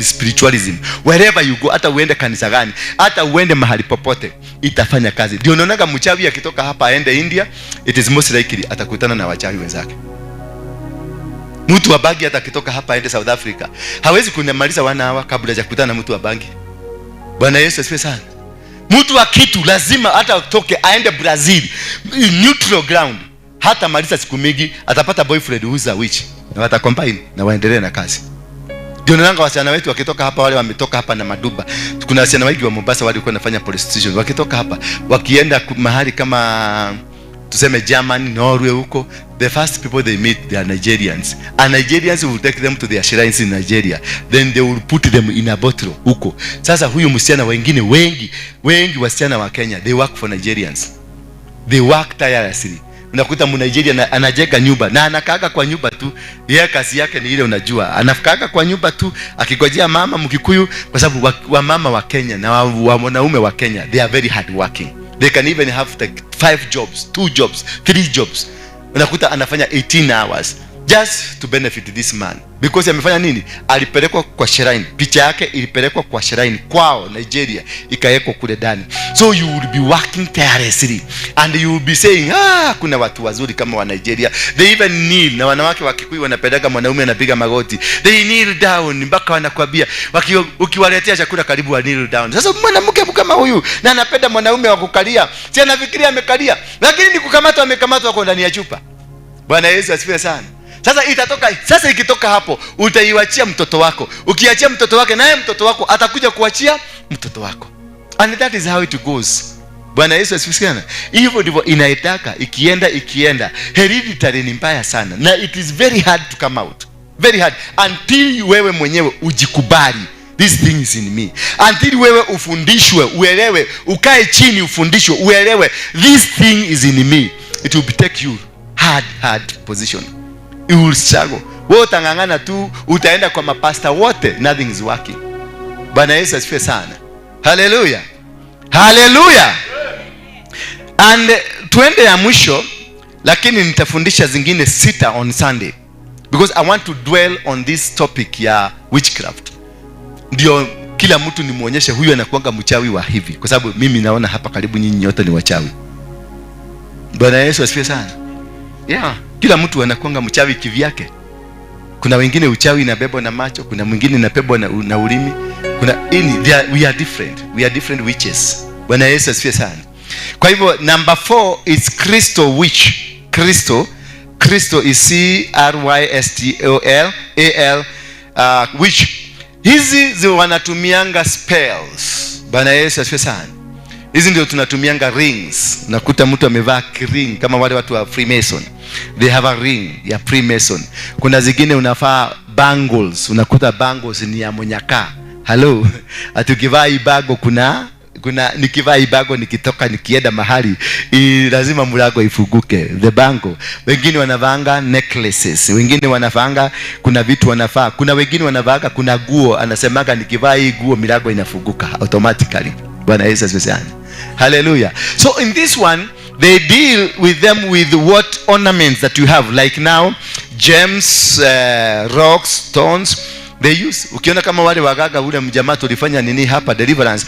S1: spiritualism. Wherever you go, hata uende kanisa gani, hata uende mahali popote, itafanya kazi. Ndio unaonaga mchawi akitoka hapa aende India, it is most likely atakutana na wachawi wenzake. Mtu wa bangi hata akitoka hapa aende South Africa, hawezi kunamaliza 1 hour kabla hajakutana na mtu wa bangi. Bwana Yesu asifiwe sana. Mtu wa kitu lazima hata atoke aende Brazil, neutral ground, hata maliza siku mingi atapata boyfriend who's a witch, na watacombine na waendelee na kazi. Ndio naona wasichana wetu wakitoka hapa, wale wametoka hapa na maduba, kuna wasichana wengi wa Mombasa walikuwa wanafanya prostitution, wakitoka hapa wakienda mahali kama tuseme Germany, Norway huko, the first people they meet, they are Nigerians. And Nigerians will take them to their shrines in Nigeria. Then they will put them in a bottle huko. Sasa huyu msichana, wengine wengi wengi wasichana wa Kenya, they work for Nigerians. They work tirelessly. Unakuta Mnigeria anajenga nyumba na anakaaga kwa nyumba tu. Yeye kazi yake ni ile, unajua, anakaaga kwa nyumba tu akigojea mama Mkikuyu, kwa sababu wamama wa Kenya na wanaume wa Kenya, they are very hard working. They can even have like five jobs, two jobs, three jobs. Unakuta anafanya 18 hours just to benefit this man, because amefanya nini? Alipelekwa kwa shrine, picha yake ilipelekwa kwa shrine kwao Nigeria, ikawekwa kule ndani. So you will be working tirelessly and you will be saying, "Ah, kuna watu wazuri kama wa Nigeria." They even kneel, na wanawake wa Kikuyu wanapendaga mwanaume anapiga magoti. They kneel down mpaka wanakwambia, ukiwaletea chakula karibu wa kneel down. Sasa mwanamke kama huyu na anapenda mwanaume wa kukalia, si anafikiria amekalia, lakini ni kukamatwa amekamatwa, kwa ndani ya chupa. Bwana Yesu asifiwe sana. Sasa itatoka, sasa ikitoka hapo utaiwachia mtoto wako. Ukiachia mtoto wake, naye mtoto wako atakuja kuachia mtoto wako. And that is how it goes. Bwana Yesu asifiwe sana. Hivyo ndivyo inaitaka ikienda ikienda. Hereditary ni mbaya sana, na it is very hard to come out. Very hard until wewe mwenyewe ujikubali, "This thing is in me." Until wewe ufundishwe, uelewe, ukae chini ufundishwe, uelewe, "This thing is in me." It will take you hard hard position. You will struggle. Wewe utang'ang'ana tu, utaenda kwa mapasta wote, nothing is working. Bwana Yesu asifiwe sana. Haleluya. Haleluya. And tuende ya mwisho, lakini nitafundisha zingine sita on Sunday because I want to dwell on this topic ya witchcraft. Ndio kila mtu nimwonyeshe huyu anakuanga mchawi wa hivi, kwa sababu mimi naona hapa karibu nyinyi nyote ni wachawi. Bwana Yesu asifiwe sana. Yeah, kila mtu anakuanga mchawi kivyake. Kuna wengine uchawi inabebwa na macho, kuna mwingine inabebwa na ulimi, kuna ini, we are different. We are different witches. Bwana Yesu asifiwe sana. Kwa hivyo number 4 is crystal witch. Crystal, crystal is C R Y S T O L A L witch. Hizi zi wanatumianga spells. Bwana Yesu asifiwe sana. Hizi ndio tunatumianga rings. Nakuta mtu amevaa ring kama wale watu wa Freemason. They have a ring ya Freemason. Kuna zingine unavaa bangles, unakuta bangles ni ya munyaka. Hello. Ati ukivaa hii bangle, kuna nikivaa hii bangle, nikitoka nikienda mahali lazima mlango ifunguke, the bangle. Wengine wanavanga necklaces, wengine wanavanga, kuna vitu wanavaa, kuna wengine wanavanga, kuna guo anasemaga, "Nikivaa hii guo milango inafunguka automatically." Bwana Yesu asifiwe sana. Hallelujah. So in this one, they deal with them with what ornaments that you have, like now gems, rocks, stones they use. Ukiona kama wale wagaga, ule mjamaa tulifanya nini hapa, deliverance,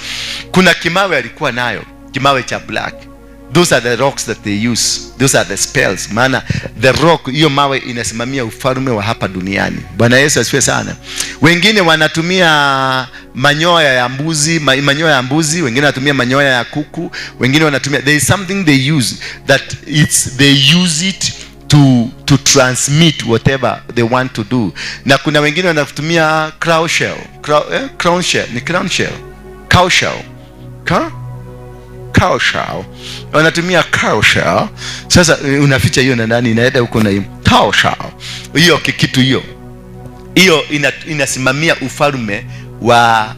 S1: kuna kimawe alikuwa nayo, kimawe cha black. Those are the rocks that they use. Those are the spells. Maana the rock, hiyo mawe inasimamia ufalme wa hapa duniani. Bwana Yesu asifiwe sana. Wengine wanatumia manyoya ya mbuzi, manyoya ya mbuzi, wengine wanatumia manyoya ya kuku, wengine wanatumia, there is something they use that it's they use it to transmit whatever they want to do. Na kuna wengine wanatumia crow shell, crown shell, ni crown shell, cow shell. Ka? Cow shell. Wanatumia cow shell. Sasa unaficha hiyo na ndani inaenda huko na hiyo cow shell. Hiyo kitu hiyo. Hiyo inasimamia ufalme wa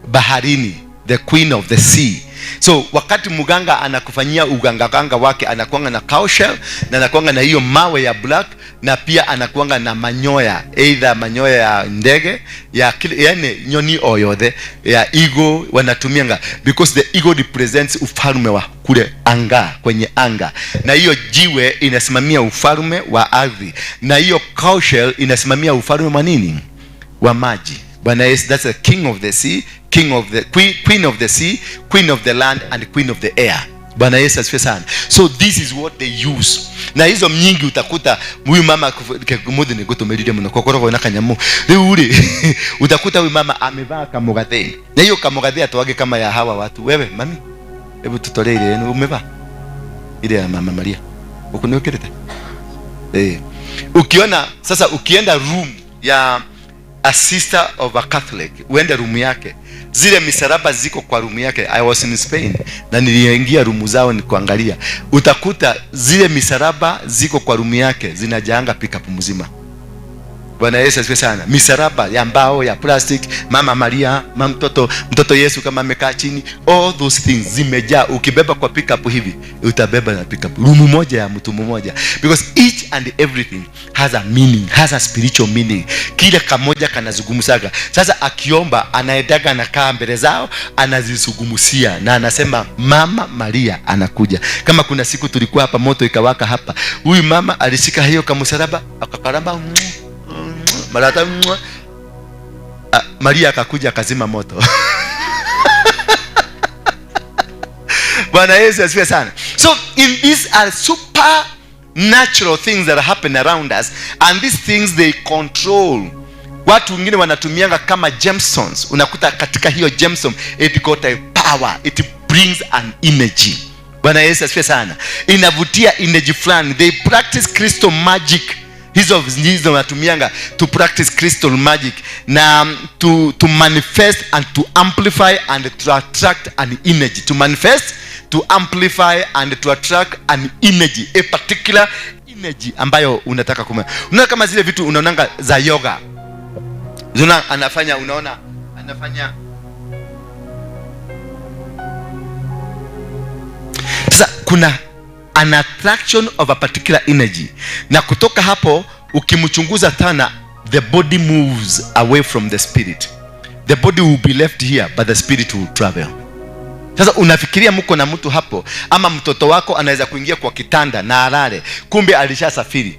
S1: baharini, the queen of the sea. So wakati mganga anakufanyia ugangaganga wake, anakuanga na cow shell na anakuanga na hiyo mawe ya black, na pia anakuanga na manyoya, either manyoya ya ndege ya kile, yani nyoni oyothe ya eagle wanatumianga, because the eagle represents ufalme wa kule anga, kwenye anga, na hiyo jiwe inasimamia ufalme wa ardhi, na hiyo cow shell inasimamia ufalme wa nini? Wa maji. Bwana Yesu, that's the king of the sea, king of the queen, queen of the sea, queen of the land and queen of the air. Bwana Yesu asifiwe sana. So this is what they use. Na hizo nyingi utakuta huyu mama muthi ni gutumirire muno kokoro na kanyamu. Riu ri utakuta huyu mama amevaa kamugathe. Na hiyo kamugathe atoage kama ya hawa watu. Wewe mami, hebu tutolee ile yenu umevaa. Ile ya mama Maria. Ukuniokerete? Ukiona sasa, ukienda room ya a sister of a Catholic, uende room yake, zile misalaba ziko kwa room yake. I was in Spain na niliingia room zao ni kuangalia, utakuta zile misalaba ziko kwa room yake zinajaanga pickup mzima. Bwana Yesu asifiwe sana. Misalaba ya mbao, ya plastic, mama Maria, mama mtoto Yesu kama amekaa chini, all those things zimejaa. Ukibeba kwa pickup hivi, utabeba na pickup room moja ya mtu mmoja, because each and everything has a meaning, has a spiritual meaning. Kila kamoja kanazungumzaga. Sasa akiomba anaendaga anakaa mbele zao, anazizungumzia na anasema mama Maria anakuja. Kama kuna siku tulikuwa hapa moto ikawaka hapa, huyu mama alishika hiyo kamsalaba akakaramba mara tatu, Maria akakuja akazima moto. Bwana Yesu asifiwe sana. So in these are supernatural things that happen around us, and these things they control. Watu wengine wanatumianga kama gemstones. Unakuta katika hiyo gemstone it got a power, it brings an energy. Bwana Yesu asifiwe sana. Inavutia energy fulani. They practice crystal magic. Hizo ndizo wanatumianga to practice crystal magic na to manifest and to amplify and to attract an energy. To manifest, to amplify and to attract an energy, a particular energy ambayo unataka kuma. Unaona kama zile vitu unaonanga za yoga. Unaona anafanya, unaona anafanya. Sasa kuna an attraction of a particular energy. Na kutoka hapo ukimchunguza tena, the body moves away from the spirit. The body will be left here but the spirit will travel. Sasa unafikiria mko na mtu hapo, ama mtoto wako anaweza kuingia kwa kitanda na alale, kumbe alishasafiri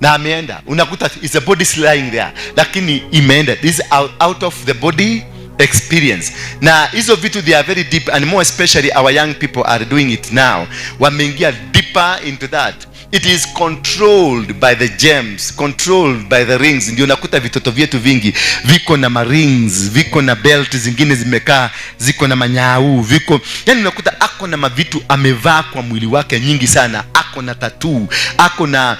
S1: na ameenda. Unakuta it's a body lying there, lakini imeenda. This is out of the body experience. Na hizo vitu they are very deep, and more especially our young people are doing it now. Wameingia deeper into that. It is controlled by the gems, controlled by the rings. Ndio nakuta vitoto vyetu vingi viko na marings, viko na belt zingine zimekaa, ziko na manyau, viko, yani unakuta ako na mavitu amevaa kwa mwili wake nyingi sana, ako na tattoo, ako na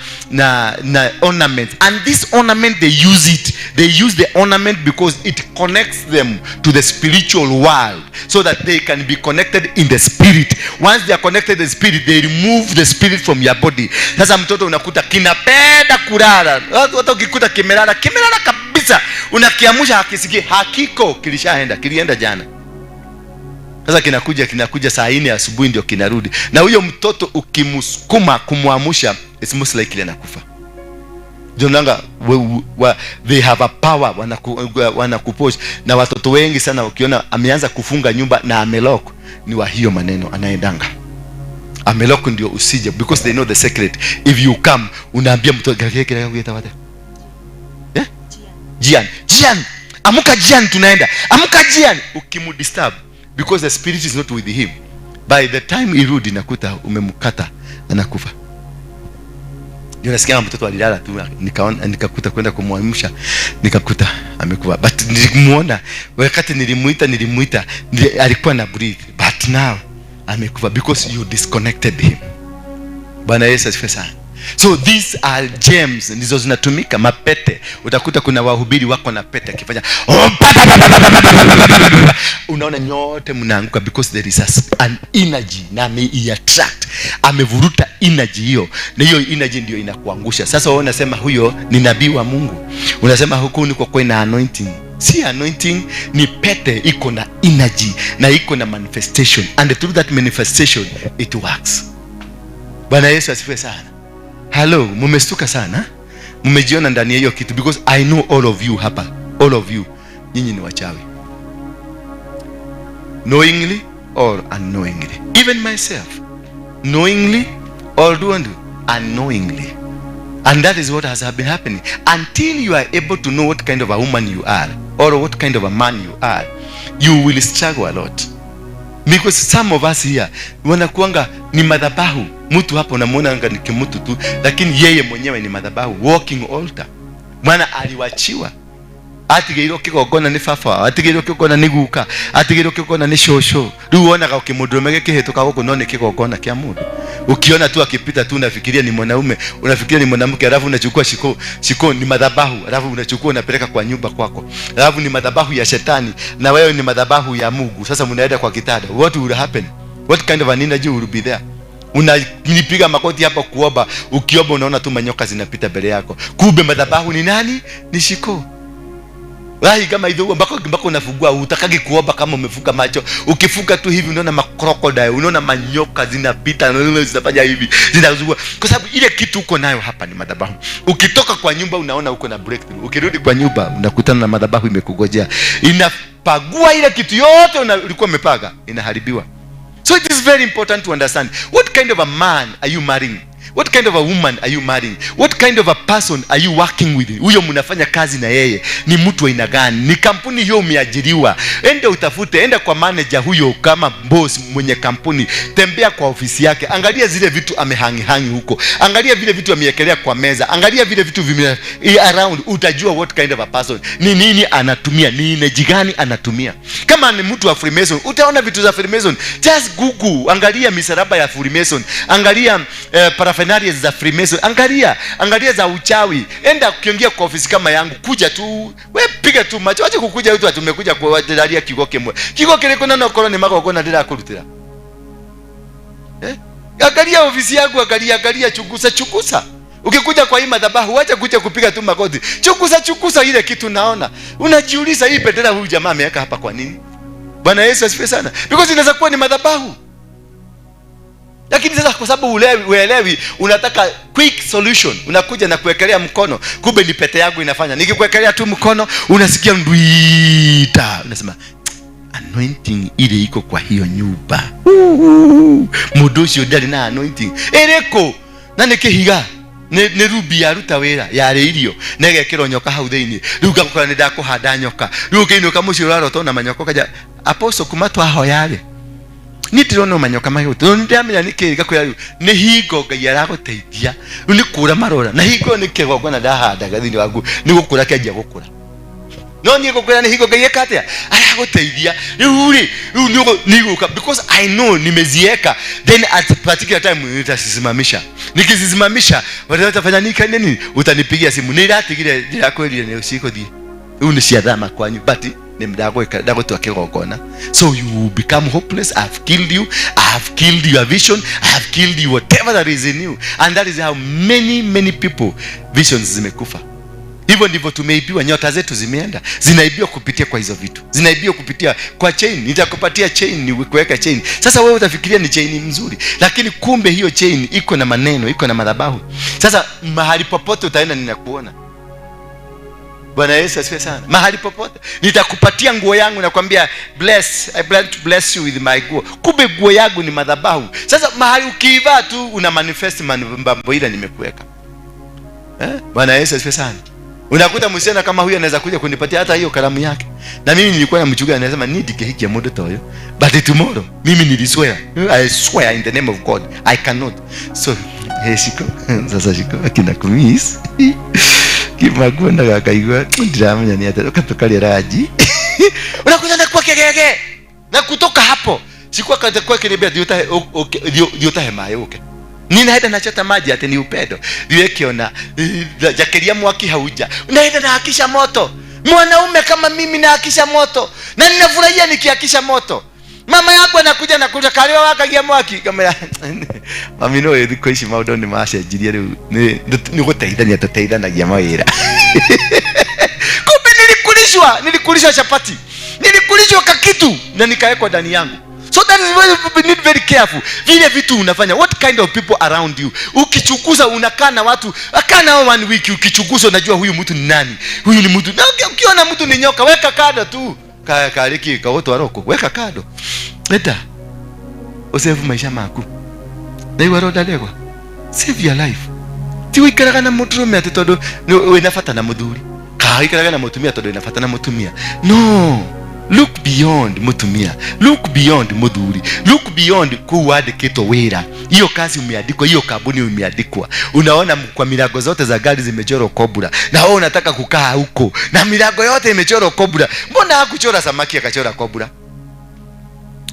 S1: ornament. And this ornament they use it. They use the ornament because it connects them to the spiritual world, so that they can be connected in the spirit. Once they are connected in the spirit, they remove the spirit from your body. Sasa mtoto unakuta kinapenda kulala. Hata ukikuta kimelala, kimelala kabisa. Unakiamsha hakisikii, hakiko, kilishaenda, kilienda jana. Sasa kinakuja saa 4 asubuhi ndio kinarudi. Na huyo mtoto ukimsukuma kumwamsha, it's most likely anakufa. Jonanga they have a power, wanakupush. Na watoto wengi sana ukiona ameanza kufunga nyumba na amelock, ni wa hiyo maneno anaendanga. Amelock ndio usije, because they know the secret. If you come, unaambia mtoto Jian, Jian, amuka Jian, tunaenda. Amuka Jian, ukimudisturb, because the spirit is not with him. By the time irudi, nakuta umemkata, anakufa. Ndio nasikia mtoto alilala tu, nikaona, nikakuta kwenda kumwamsha, nikakuta amekufa. But nilimuona wakati nilimuita, alikuwa na breathe, but now amekufa because you disconnected him. Bwana Yesu asifiwe sana. So these are gems, ndizo zinatumika, mapete. Utakuta kuna wahubiri wako na pete, akifanya, "Oh, pa, pa, pa, pa, pa, pa, pa, pa, pa, pa, pa," unaona nyote mnaanguka because there is an energy na ameiattract, amevuruta energy hiyo, na hiyo energy ndio inakuangusha. Sasa wewe unasema huyo ni nabii wa Mungu, unasema huku ni kwa kweli na anointing. Si anointing, ni pete iko na energy na iko na manifestation, and through that manifestation it works. Bwana Yesu asifiwe sana. Hello, mumestuka sana, mmejiona ndani ya hiyo kitu, because I know all of you hapa, all of you, nyinyi ni wachawi, knowingly or unknowingly. Even myself, knowingly or do unknowingly. And that is what has been happening. Until you are able to know what kind of a woman you are or what kind of a man you are, you will struggle a lot, because some of us here wanakuanga ni madhabahu. Mtu hapa unamuona anga ni kimtu tu, lakini yeye mwenyewe ni madhabahu, walking altar. Mwana aliwachiwa, atigeirwo kigongona nĩ baba wao, atigĩirwo kĩgongona nĩ guka, atigĩirwo kĩgongona nĩ cũcũ. Rĩu wonaga kĩmũndũrũme gĩkĩhĩtũka gũkũ, no nĩ kĩgongona kĩa mũndũ. Ukiona tu akipita tu, unafikiria ni mwanaume, unafikiria ni mwanamke, alafu unachukua shiko. Shiko ni madhabahu, alafu unachukua, unapeleka kwa nyumba kwako, alafu ni madhabahu ya shetani na wewe ni madhabahu ya Mungu. Sasa mnaenda kwa kitanda, what will happen? What kind of an energy will be there? Unanipiga makoti hapa kuomba, ukiomba unaona tu manyoka zinapita mbele yako, kumbe madhabahu ni nani? Ni shiko. Wahi kama hivyo mpaka unafungua, utakagi kuomba kama umefunga macho. Ukifunga tu hivi, unaona macrocodile, unaona manyoka zinapita, unaona zinafanya hivi, zinazungua. Kwa sababu ile kitu uko nayo hapa ni madhabahu. Ukitoka kwa nyumba, unaona uko na breakthrough. Ukirudi kwa nyumba, unakutana na madhabahu imekugojea. Inapagua ile kitu yote ulikuwa umepaga, inaharibiwa. So it is very important to understand, what kind of a man are you marrying? What kind of a woman are you marrying? What kind of a person are you working with? Huyo mnafanya kazi na yeye ni mtu wa aina gani? Ni kampuni hiyo umeajiriwa, enda utafute, enda kwa manager huyo, kama boss mwenye kampuni, tembea kwa ofisi yake, angalia zile vitu amehangi hangi huko, angalia vile vitu amewekelea kwa meza, angalia vile vitu vime around, utajua what kind of a person, ni nini anatumia, ni energy gani anatumia. Kama ni mtu wa Freemason, utaona vitu za Freemason. Just Google, angalia misalaba ya Freemason, angalia paraphernalia za Freemason, angalia za uchawi. Enda ukiingia kwa ofisi kama yangu, kuja tu, we piga tu macho, acha kukuja tu tumekuja kwa kiugo kimwe. Kiugo kiriko na nokorwo ni magongona ndirakurutira. Eh? Angalia ofisi yangu, angalia, angalia, chunguza, chunguza. Ukikuja kwa hii madhabahu, acha kuja kupiga tu magoti. Chunguza, chunguza ile kitu naona. Unajiuliza, hii bendera huyu jamaa ameweka hapa kwa nini? Bwana Yesu asifiwe sana. Because inaweza kuwa ni madhabahu. Lakini sasa kwa sababu uelewi, unataka quick solution, unakuja na kuwekelea mkono, kumbe ni pete yangu inafanya. Nikikuwekelea tu mkono, unasikia ndwita, unasema anointing ile iko kwa hiyo nyumba. Mũndũ ũcio ndarĩ na anointing ĩrĩkũ? Na nĩ kĩhiga, nĩ rubi yaruta wĩra, yarĩ irio na ĩgekĩrwo nyoka hau thĩinĩ. Rĩu ngakũkora nĩ ndakũhanda nyoka, rĩu ũkĩinũka mũciĩ ũrarota na manyoka, ũkaja apostle kuma twahoya-rĩ, niĩ ndĩrona manyoka magĩgũtũ, nĩ ndĩramenya nĩ kĩĩ. Ngakwĩra rĩu nĩ hingo Ngai aragũteithia, rĩu nĩ kũra marora, na hingo nĩ kĩgongona ndahandaga thĩinĩ waku, nĩ gũkũra kĩanjia gũkũra. No niĩ ngũkwĩra nĩ hingo Ngai eka atĩa, aragũteithia. Rĩu rĩ, rĩu nĩ igũka because I know nimezieka, then at particular time nitazisimamisha. Nikizisimamisha, watafanya nini? Nini? Utanipigia simu, nĩ iratigire, ndĩrakwĩrire nĩ cikũthiĩ, rĩu nĩ ciathama kwanyu, but nĩ ndagũtua kĩgongona. So you will become hopeless. I have killed you, I have killed your vision, I have killed you, whatever that is in you. And that is how many, many people, visions zimekufa. Hivyo ndivyo tumeibiwa, nyota zetu zimeenda, zinaibiwa kupitia kwa hizo vitu, zinaibiwa kupitia kwa chain. Nitakupatia chain, ni kuweka chain. Sasa wewe utafikiria ni chain mzuri, lakini kumbe hiyo chain iko na maneno, iko na madhabahu. Sasa mahali popote utaenda, ninakuona. Bwana Yesu asifiwe sana. Mahali popote nitakupatia nguo yangu, nakwambia, "Bless, I plan to bless you with my nguo." Kumbe nguo yangu ni madhabahu. Sasa mahali ukiivaa tu, una manifest mambo ile nimekuweka. Eh? Bwana Yesu asifiwe sana. Unakuta msichana kama huyu anaweza kuja kunipatia hata hiyo kalamu yake, na mimi nilikuwa namchukia, anasema nindingihikia mundu ta uyu, but tomorrow mimi niliswear, I swear in the name of God I cannot. So hey, shiko sasa, shiko akina kumiss kimaguo na gakaigua ndiramenya ni atia ukatukaria raji. Unakuta na kwa kegege na kutoka hapo sikuwa kaza kwa kiniambia thiĩ ũtahe maĩ ũke ninaenda nachota maji ati ni upendo. Thiĩ kiona jakeria mwaki hauja, naenda naakisha moto. Mwanaume kama mimi naakisha moto na ninafurahia nikiakisha moto. Mama yangu anakuja na kuja kariwa wakagia mwaki kama mami no thikũ ici maũndũ nĩ macenjirie rĩu nĩ gũteithania tũteithanagia mawĩra. Kumbe nilikulishwa chapati, nilikulishwa kakitu na nikawekwa ndani yangu. So that is why we need very careful vile vitu unafanya, what kind of people around you. Ukichukuza unakaa na watu, akaa nao one week, ukichukuza unajua huyu mtu ni nani, huyu ni mtu. Na ukiona mtu ni nyoka, weka kando tu. Kaya kariki kawoto aroko, weka kando, leta usave maisha maku na iwe roda legwa. Save your life. Ti wikaraga na muturume ati tondu wina bata na muthuri, ka wikaraga na mutumia tondu wina bata na mutumia. No, look beyond mutumia, look beyond muthuri, look beyond kuu wandikitwo wira, hiyo kazi umeandikwa, hiyo kampuni umeandikwa. Unaona kwa milango zote za gari zimechorwa kobra na wewe unataka kukaa huko na milango yote imechorwa kobra. Mbona hakuchora samaki akachora kobra?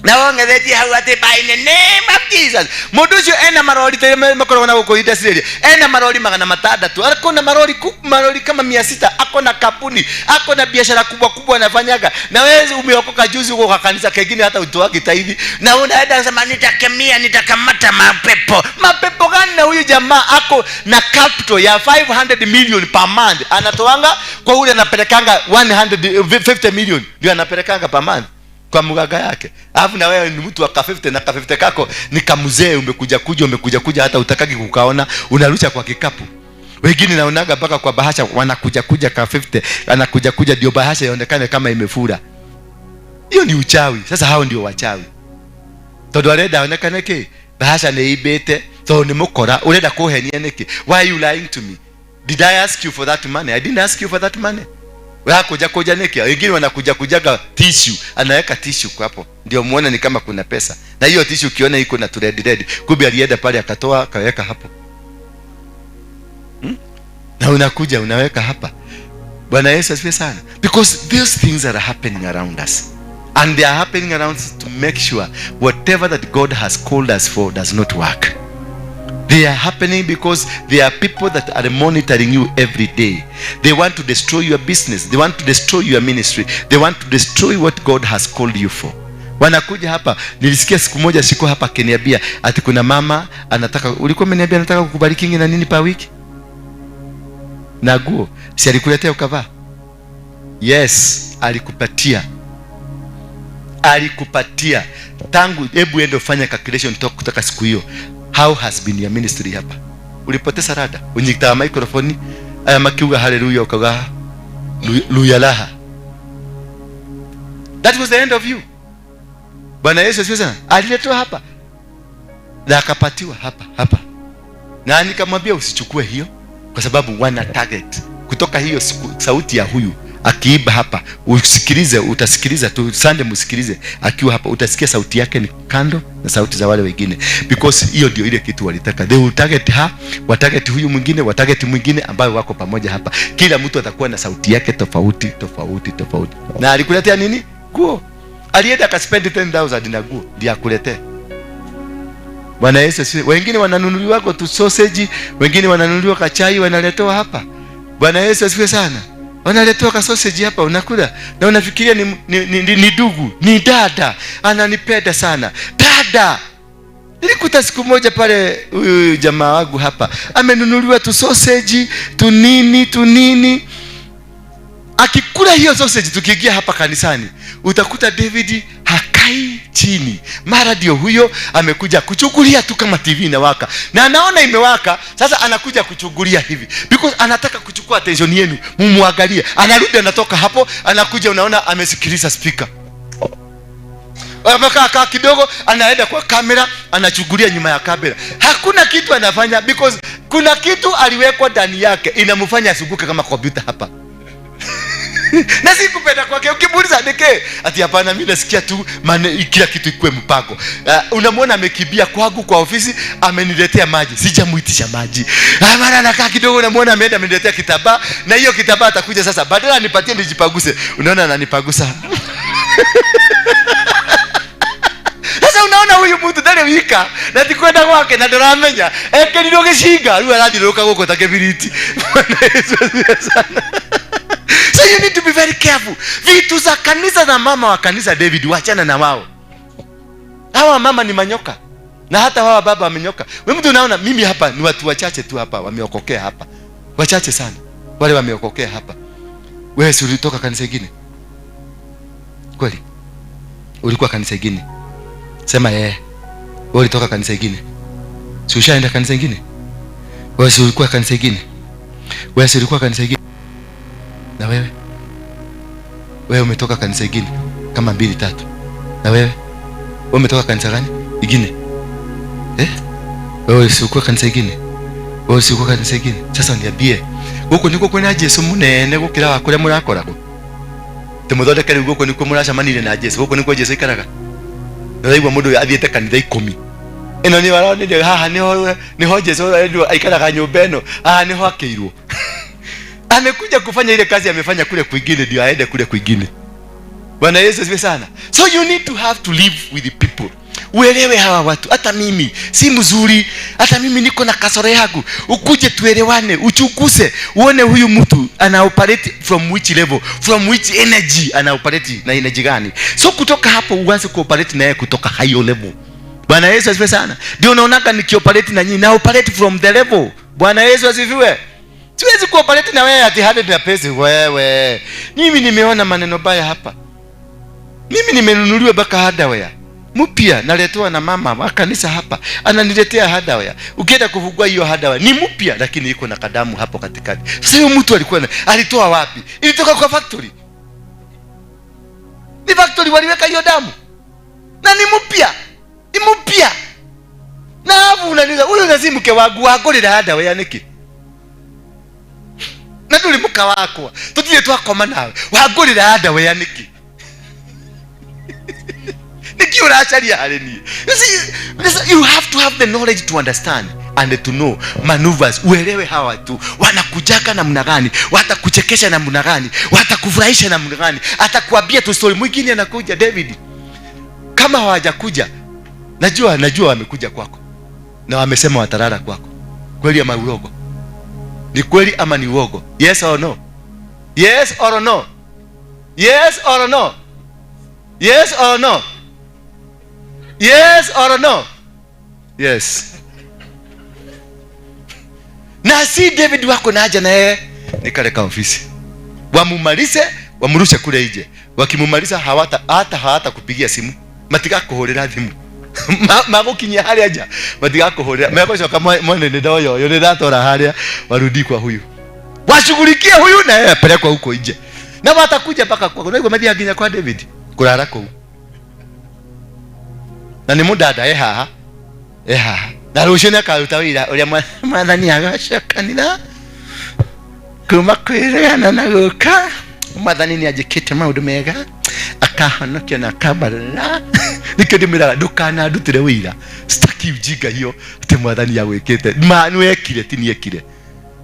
S1: Na wongethetie hau ati by the name of Jesus. Mundu ucio ena marori te makoragwo na guku industry, ena marori 600, ako na marori kama 600, ako na kampuni, ako na biashara kubwa kubwa anafanyaga. Na wewe umeokoka juzi huko kwa kanisa kengine hata utoagi tithe, na unaenda unasema
S2: nitakemia, nitakamata mapepo.
S1: Mapepo gani? Na huyu jamaa ako na capital ya 500 million per month, anatoanga kwa ule anapelekanga 150 million ndio anapelekanga per month kwa mganga yake. Alafu na wewe ni mtu wa ka 50 na ka 50 kako ni kamzee, umekuja kuja umekuja kuja hata utakaki kukaona, unarusha kwa kikapu. Wengine naonaga mpaka kwa bahasha wanakuja kuja ka 50, anakuja kuja ndio bahasha ionekane kama imefura. Hiyo ni uchawi. Sasa hao ndio wachawi. Tondu arenda onekane ki bahasha ni ibete, tondu ni mukora, urenda kuhenia niki? Why are you lying to me? Did I ask you for that money? I didn't ask you for that money. Wakuja kuja niki? Wengine wanakuja kujaga tissue, anaweka tissue kwa hapo ndio muone ni kama kuna pesa. Na hiyo tissue ukiona iko na red red, kumbe alienda pale akatoa akaweka hapo. Na unakuja unaweka hapa. Bwana Yesu asifiwe sana. Because these things are happening around us. And they are happening around us to make sure whatever that God has called us for does not work. They are happening because there are people that are monitoring you every day. They want to destroy your business. They want to destroy your ministry. They want to destroy what God has called you for. Wanakuja hapa. Nilisikia siku moja siku hapa akiniambia ati kuna mama anataka, ulikuwa umeniambia anataka kukubariki na nini pa wiki? Na guo. Si alikuletea ukavaa? Yes, alikupatia. Alikupatia. Tangu hebu ende ufanye calculation kutoka siku hiyo. How has been your ministry hapa? Ulipoteza rada. Unyitaga microphone aya makiuga haleluya ukaga luyalaha. That was the end of you. Bwana Yesu asifiwe sana. Aliletwa hapa na akapatiwa hapa hapa. Na nikamwambia usichukue hiyo kwa sababu wana target. Kutoka hiyo siku, sauti ya huyu akiiba hapa, usikilize, utasikiliza tu Sunday, msikilize akiwa hapa, utasikia sauti yake ni kando na sauti za wale wengine, because hiyo ndio ile kitu walitaka. They will target her, watarget huyu mwingine, watarget mwingine ambayo wako pamoja hapa. Kila mtu atakuwa na sauti yake tofauti tofauti tofauti. Na alikuletea nini? Guo. Alienda akaspend 10,000 na guo ndio akuletee. Bwana Yesu asifiwe. Wengine wananunuliwa kwa tu sausage, wengine wananunuliwa kachai wanaletewa hapa. Bwana Yesu asifiwe sana. Wanaletewa ka sausage hapa unakula na unafikiria ni ndugu, ni dada, ananipenda sana. Dada. Nilikuta siku moja pale huyu jamaa wangu hapa amenunuliwa tu sausage, tu nini, tu nini. Akikula hiyo sausage tukiingia hapa kanisani, utakuta David hakai chini. Mara ndio huyo amekuja kuchungulia tu kama TV inawaka. Na anaona imewaka, sasa anakuja kuchungulia hivi. Because anataka kuchukua attention yenu, mumuangalie. Anarudi anatoka hapo, anakuja unaona amesikiliza speaker. Amekaa kaa kidogo, anaenda kwa kamera, anachungulia nyuma ya kamera. Hakuna kitu anafanya because Kuna kitu aliwekwa ndani yake inamfanya azunguke kama kompyuta hapa. Na si kupenda kwake. Ukimuuliza nike ati hapana, mimi nasikia tu mane, kila kitu ikuwe mpango. Unamwona amekimbia kwangu kwa ofisi, ameniletea maji, sijamuitisha maji. Mara anakaa kidogo, unamwona ameenda ameniletea kitambaa, na hiyo kitambaa atakuja sasa, badala anipatie nijipaguse, unaona ananipagusa. Sasa unaona huyu mtu ndari wika na tikwenda gwake na ndaramenya ekerirwo gicinga riu arathiũrũrũka gũkũ ta kĩbiriti. Bwana Yesu asifiwe sana. So you need to be very careful. Vitu za kanisa na mama wa kanisa David, wachana na wao. Hawa mama ni manyoka. Na hata hawa baba wamenyoka. Wewe mtu unaona mimi hapa ni watu wachache tu hapa wameokokea hapa. Wachache sana. Wale wameokokea hapa. Wewe si ulitoka kanisa lingine? Kweli? Ulikuwa kanisa lingine? Sema yeye. Wewe ulitoka kanisa lingine? Si ushaenda kanisa lingine? Wewe si ulikuwa kanisa lingine? Wewe si ulikuwa kanisa lingine? Na wewe? Wewe umetoka kanisa lingine kama 2 3. Na wewe? Wewe umetoka kanisa gani? Lingine. Eh? Wewe si ulikuwa kanisa lingine? Wewe si ulikuwa kanisa lingine? Sasa niambie, guku niko kwina Jesu munene gukira wa kuria murakoragwo. Tumuthondeke riu guku niko muracemanire na Jesu, guku niko Jesu ikaraga. Ndaigua mundu uyu athiete kanitha 10. Ino ni waronire haha niho Jesu aikaraga nyumba ino, haha niho akeirwo. Amekuja kufanya ile kazi amefanya kule kwingine ndio aende kule kwingine. Bwana Yesu asifiwe sana. So you need to have to live with the people. Uelewe hawa watu. Hata mimi si mzuri, hata mimi niko na kasoro yangu. Ukuje tuelewane, uchukuse, uone huyu mtu ana operate from which level, from which energy ana operate na energy gani. So kutoka hapo uanze kuoperate na yeye kutoka high level. Bwana Yesu asifiwe sana. Ndio unaonaka nikioperate na nyinyi na operate from the level. Bwana Yesu asifiwe. Siwezi kuoperate na wewe ati 100 na wewe. Mimi nimeona maneno baya hapa. Mimi nimenunuliwa baka hardware mpya, naletewa na mama wa kanisa hapa, ananiletea hardware. Ukienda kufungua hiyo hardware ni mpya, lakini iko na kadamu hapo katikati. Sasa huyo mtu alikuwa alitoa wapi? Ilitoka kwa factory. Ni factory waliweka hiyo damu. Na ni mpya. Ni mpya. Na hapo unaniuliza, huyo lazima mke wangu wagorera hardware niki? Na nduri muka wakwa. Tutire twakoma nawe. Wagorera hardware niki? Niki uracaria harĩ niĩ? You see, you have to have the knowledge to understand and to know maneuvers. Uelewe hawa watu wanakujaka namna gani, watakuchekesha namna gani, watakufurahisha namna gani, atakuambia tu story. Mwingine anakuja David, kama hawajakuja, najua wamekuja kwako na wamesema watalala kwako. Kweli ama uongo? Ni kweli ama ni uongo? Yes or no? Yes or no? Yes or no? Yes or no? Yes or no? Yes. Na si David wako naja na yeye nikaleka ofisi. Wamumalize, wamurushe kule nje. Wakimumaliza hawata kupigia simu. Matigakuhurira thimu. Magukinyia haria nja. Matigakuhurira. Megocoka mwene ni ndoyo, yo ni ndatora haria warudi kwa huyu. Washughulikie huyu na yeye apelekwa huko nje. Na watakuja mpaka kwako. Na mathiaga nginya kwa David kurara kuu. Na ni mudada haha. Haha. Na rucio ni akaruta wira uria mwathani agacoka kanitha kuma kwĩregana na gũka. Mwathani nĩ anjĩkĩte maũndũ mega, akahonokia na akambarara. Nĩkĩo ndĩmwĩraga ndũkanandutĩre wĩira. Sitaki ujinga hiyo atĩ mwathani agwĩkĩte. Ma nĩwekire ti niekire.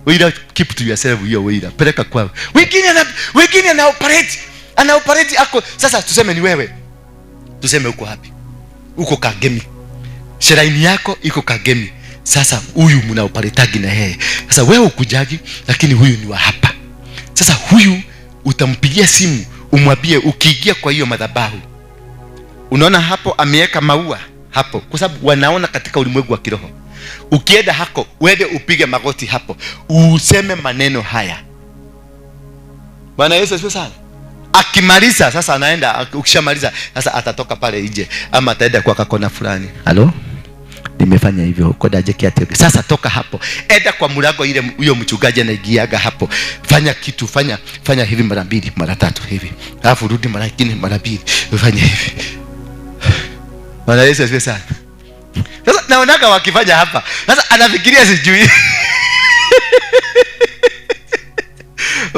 S1: Wĩira keep to yourself hiyo wĩira. Peleka kwao. Wengine ana operate. Ana operate ako. Sasa tuseme ni wewe. Tuseme uko wapi? Uko Kagemi. Sheraini yako iko Kagemi. Sasa huyu mnaoperatagi na yeye. Sasa wewe ukujagi, lakini huyu ni wa hapa. Sasa huyu utampigia simu umwambie ukiingia kwa hiyo madhabahu. Unaona hapo ameweka maua hapo kwa sababu wanaona katika ulimwengu wa kiroho. Ukienda hako uende upige magoti hapo, useme maneno haya. Bwana Yesu asifiwe sana. Akimaliza sasa anaenda, ukishamaliza sasa atatoka pale nje ama ataenda kwa kakona fulani. Halo? Nimefanya hivyo huko daje kiate. Sasa toka hapo, enda kwa mlango ile huyo mchungaji anaingiaga hapo. Fanya kitu, fanya hivi mara mbili, mara tatu hivi. Alafu rudi mara nyingine mara mbili. Fanya hivi. Bwana Yesu asifiwe sana. Sasa naonaga wakifanya hapa. Sasa anafikiria sijui.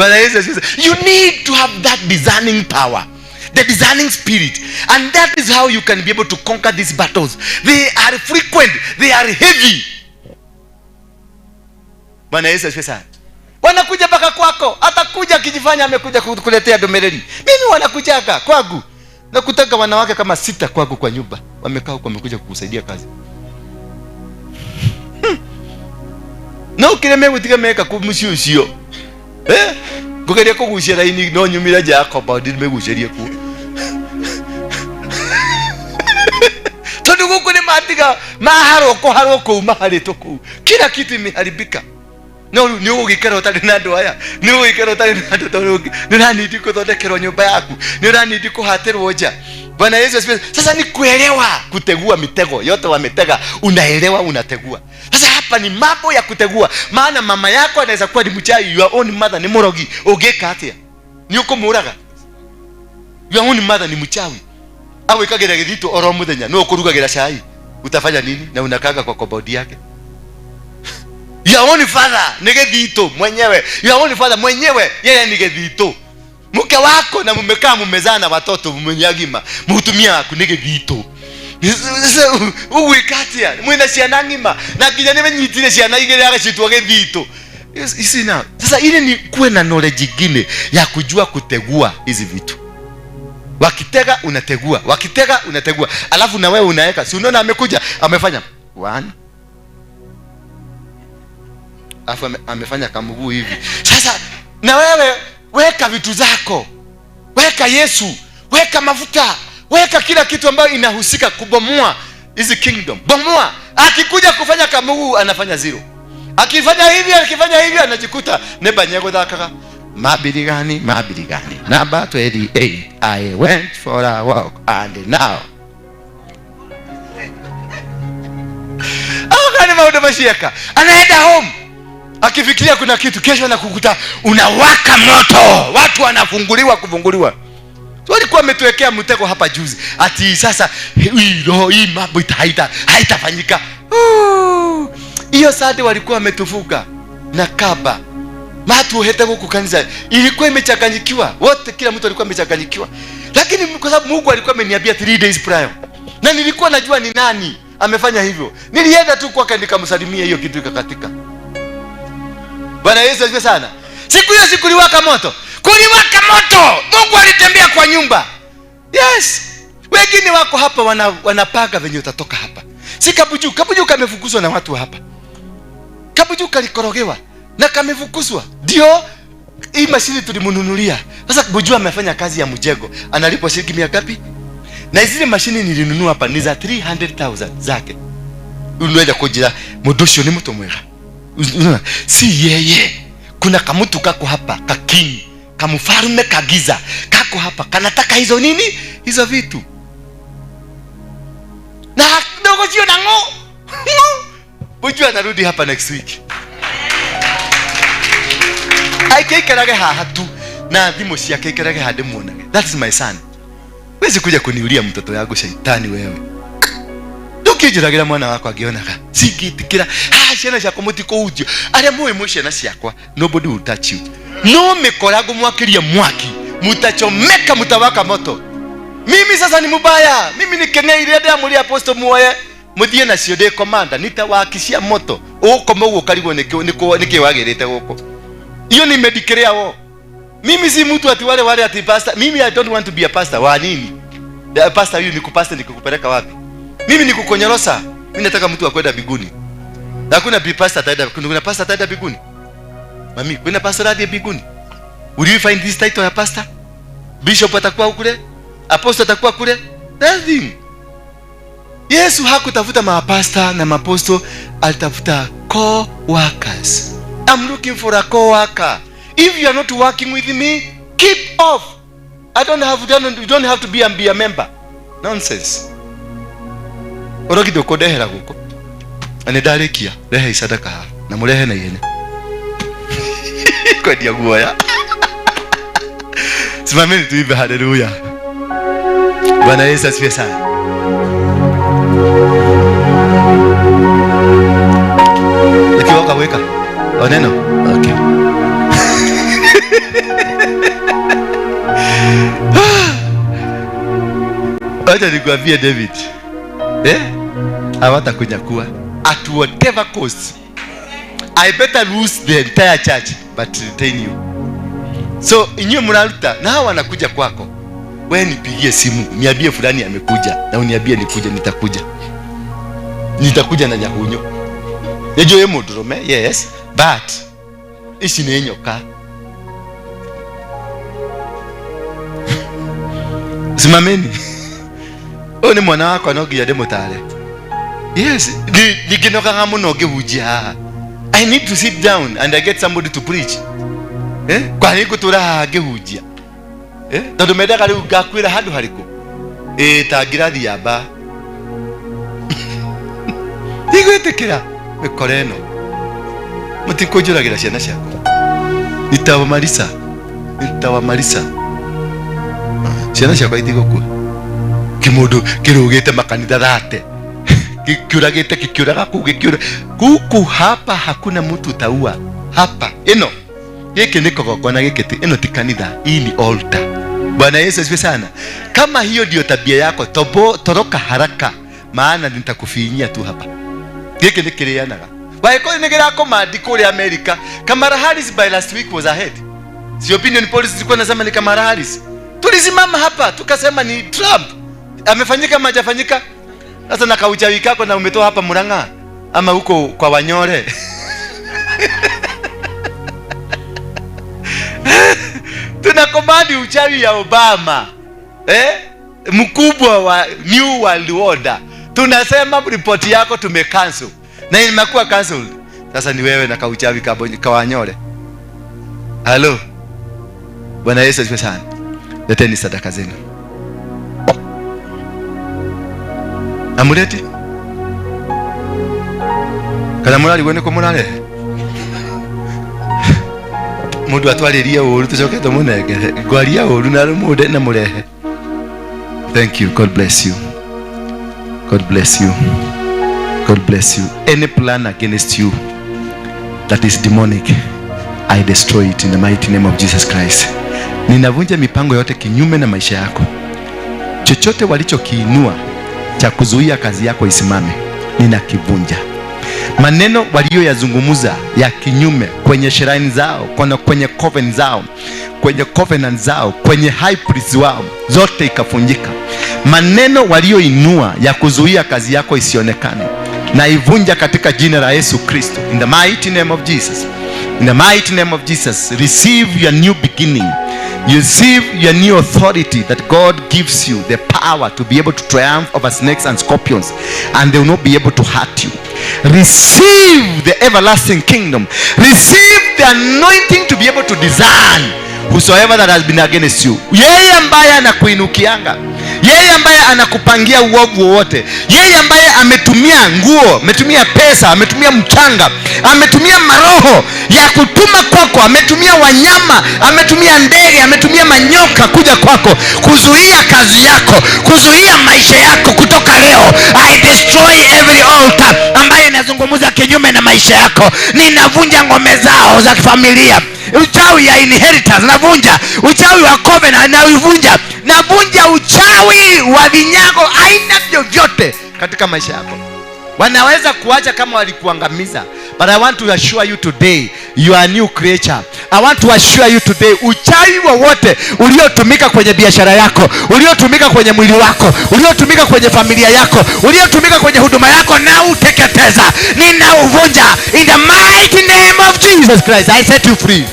S1: Bwana Yesu asifiwe. You need to have that discerning power, the discerning spirit, and that is how you can be able to conquer these battles. They are frequent, they are heavy. Bwana Yesu asifiwe sana. Wanakuja mpaka kwako, atakuja akijifanya amekuja kukuletea domereli. Mimi wanakujaga kwangu, nakutaka wanawake kama sita kwangu kwa nyumba, wamekaa huko, wamekuja kukusaidia kazi. No kireme gutiga meka ku muciĩ ũcio, eh, ngũgeria kũgucia raini no nyumire nja ya compound nĩmegucĩrie kuo, tondũ gũkũ nĩ matiga maharwo kũharwo kũu maharĩtwo kũu, kila kitu imeharibika. No rĩu nĩ ũgũgĩikara ũtarĩ na andũ aya, nĩ ũgũgĩikara ũtarĩ na andũ, tondũ nĩ ũranindi gũthondekerwo nyũmba yaku, nĩ ũranindi kũhatĩrwo nja. Bwana Yesu asifiwe. Sasa ni kuelewa kutegua mitego yote wametega, unaelewa unategua. Sasa hapa ni mambo ya kutegua, maana mama yako anaweza kuwa ni mchawi, your own mother ni murogi, ũngĩka atĩa? Nĩ ũkũmũraga? Your own mother ni mchawi, agwĩkagĩra gĩthitũ oro mũthenya, nĩ ũkũrugagĩra cai, utafanya nini? Na unakaga kwa compound yake. Your own father ni gĩthitũ mwenyewe, your own father mwenyewe yeye ni gĩthitũ. Mke wako na mumekaa mumezaa na watoto mumenyagima, mutumia waku ni gĩthitũ. Ũgwĩka atĩa mwĩna ciana ng'ima na nginya nĩ menyitire ciana igĩrĩ agacitwa gĩthitũ? You see now, sasa ili ni kuwe na knowledge ingine ya kujua kutegua hizi vitu. Wakitega unategua, wakitega unategua, alafu na wewe unaweka. Si unaona amekuja amefanya one, alafu amefanya kamguu hivi. Sasa na wewe weka vitu zako, weka Yesu, weka mafuta, weka kila kitu ambayo inahusika kubomoa hizi kingdom. Bomoa. Akikuja kufanya kamguu anafanya zero. Akifanya hivi, akifanya hivi anajikuta neba nyego dhakaka. Mabirigani, mabirigani. Number 28. I went for a walk and now. Ni maundu macieka. Anaenda home akifikiria kuna kitu, kesho anakukuta unawaka moto, watu wanafunguliwa kufunguliwa. Walikuwa wametuwekea mtego hapa juzi ati sasa hii roho hii mambo haitafanyika. Hiyo sade walikuwa wametufuka na kaba matuhete huku kanisa ilikuwa imechanganyikiwa wote, kila mtu alikuwa amechanganyikiwa, lakini kwa sababu Mungu alikuwa ameniambia 3 days prior na nilikuwa najua ni nani amefanya hivyo, nilienda tu kwake nikamsalimia, hiyo kitu ikakatika. Bwana Yesu asifiwe sana. Siku hiyo sikuliwaka moto, kuliwaka moto. Mungu alitembea kwa nyumba. Yes, wengine wako hapa wanapanga venye utatoka hapa. Si Kabuju, Kabuju kamefukuzwa na watu hapa. Kabuju kalikorogewa na kamefukuzwa. Ndio hii mashini tulimnunulia. Sasa Kabuju amefanya kazi ya mjengo, analipwa shilingi mia ngapi? Na zile mashini nilinunua hapa ni za 300,000 zake. Unaweza kujira mundu ucio ni mtu mwega. Si yeye. Kuna kamutu kako hapa ka king, kamfalme kagiza kako hapa, kanataka hizo nini, hizo vitu na dogo sio na ngo Buju anarudi hapa next week. Aikaikarage haha tu na thimu ciake ikarage haha ndimuonage. That is my son. Wezi kuja kuniulia mtoto yangu shaitani wewe. Ndũkĩnjũragĩra mwana wakwa angĩonaga. Cingĩtĩkĩra. Ha, ciana ciakwa mũtikũhutio. Arĩa mũĩ mwĩ ciana ciakwa, nobody will touch you. No mĩkora ngũmwakĩria mwaki, mutachomeka, mutawaka moto. Mimi sasa ni mubaya. Mimi ni keng'eire ndĩramũria apostle muoye muthie nacio ndĩ commander, nitawakishia moto. Ũgũkoma ũguo ũkarigwo nĩkĩ wagĩrĩte gũkũ. Hiyo ni medicare wo. Mimi si mtu ati wale wale ati pastor. Mimi I don't want to be a pastor. Wa nini? The pastor huyu ni kupastor nikukupeleka wapi? Mimi ni kukonyorosa. Mimi nataka mtu akwenda mbinguni. Na hakuna bi pastor ataenda, kuna pastor ataenda mbinguni. Mami, kuna pastor hadi mbinguni. Will you find this title ya pastor? Bishop atakuwa kule? Apostle atakuwa kule? Nothing. Yesu hakutafuta mapasta na maposto, alitafuta co-workers. I'm looking for a co-worker. If you are not working with me, keep off. I don't have, you don't have to be and be a member. Nonsense. Orogi ndũkũndehera gũkũ. Na nĩ ndarĩkia, rehe isadaka haha na mũrehe na ihenya. Kwendia guoya. Simameni tuimbe haleluya. Bwana Yesu asifiwe sana. Nikiwaka weka. Oneno. Okay. Acha nikwambie David, hawatakunyakua at whatever cost. I better lose the entire church but retain you. So inywe mnaruta na hawa wanakuja kwako, wewe nipigie simu niambie fulani amekuja, na uniambie nikuje, nitakuja. Nitakuja na nyahunyo. Nejo ye mundurume, yes, but ici ni nyoka. Simameni. Huyu ni mwana wakwa no nginya ndimutare. Yes, ninginogaga muno ngihunjia haha. I need to sit down and I get somebody to preach. Kwa nĩ ngũtũra haha ngĩhunjia? Tondũ mendaga rĩu ngakwĩra handũ harĩkũ? Ta ngirathi ya mbaa. Ndigwĩtĩkĩra mĩkora ĩno. Mũtikũnjũragĩra ciana ciakwa. Nitawamarisa. Nitawamarisa. Ciana ciakwa itigũkua. Kĩmũndũ kĩrũgĩte makanitha thate. Kikiuragĩte, kikiuraga kũu, gĩkiura. Kuku hapa hakuna mtu utaua. Hapa. Ĩno. Gĩkĩ nĩ kĩgongona gĩkĩ ti, ĩno ti kanitha, hii ni altar. Bwana Yesu asifiwe sana. Kama hiyo ndio tabia yako, toroka haraka, maana nitakufinyia tu hapa. Gĩkĩ nĩ kĩrĩanaga. Waĩkorwo nĩ kĩrakomandi kũrĩa America. Kamala Harris by last week was ahead. Si opinion polls zilikuwa nasema ni Kamala Harris. Tulisimama hapa tukasema ni Trump. Amefanyika ama hajafanyika? Sasa na kauchawi kako na umetoa hapa Murang'a ama huko kwa Wanyore. Tunakomandi uchawi ya Obama. Mkubwa wa New World Order. Tunasema report yako tumecancel. Na imekuwa cancelled. Sasa ni wewe na kauchawi ka Wanyore. Hello. Bwana Yesu asifiwe sana. Leteni sadaka zenu. Amuleti? Kana murari gwene ko murare? Mundu atwaririe uru tucoke tumunengere. Ngwaria uru na rumunde na murehe. Thank you. God bless you. God bless you. God bless you. Any plan against you that is demonic, I destroy it in the mighty name of Jesus Christ. Ninavunja mipango yote kinyume na maisha yako. Chochote walichokiinua cha kuzuia kazi yako isimame, ninakivunja. Maneno walioyazungumuza ya kinyume kwenye shrine zao, kwenye covenant zao, kwenye covenant zao, kwenye high priest wao, zote ikafunjika. Maneno walioinua ya kuzuia kazi yako isionekane, naivunja katika jina la Yesu Kristo. In the mighty name of Jesus. In the mighty name of Jesus, receive your new beginning. You receive your new authority that God gives you, the power to be able to triumph over snakes and scorpions, and they will not be able to hurt you. Receive the everlasting kingdom. Receive the anointing to be able to discern whosoever that has been against you. Yeye ambaye anakuinukianga, yeye ambaye anakupangia uovu wote, yeye ambaye ametumia nguo, ametumia pesa, ametumia mchanga, ametumia maroho ya kutuma kwako, ametumia wanyama, ametumia ndege, ametumia manyoka kuja kwako kuzuia kazi yako, kuzuia maisha yako, kutoka leo I destroy every altar ambayo inazungumza kinyume na maisha yako. Ninavunja ngome zao za familia, uchawi ya inheritance navunja, uchawi wa covenant navunja, navunja uchawi wa vinyago aina vyovyote katika maisha yako. Wanaweza kuacha kama walikuangamiza, but I want to assure you today, you are a new creature. I want to assure you today, uchawi wowote uliotumika kwenye biashara yako, uliotumika kwenye mwili wako, uliotumika kwenye familia yako, uliotumika kwenye huduma yako, na uteketeza, ninauvunja in the mighty name of Jesus Christ. I set you free.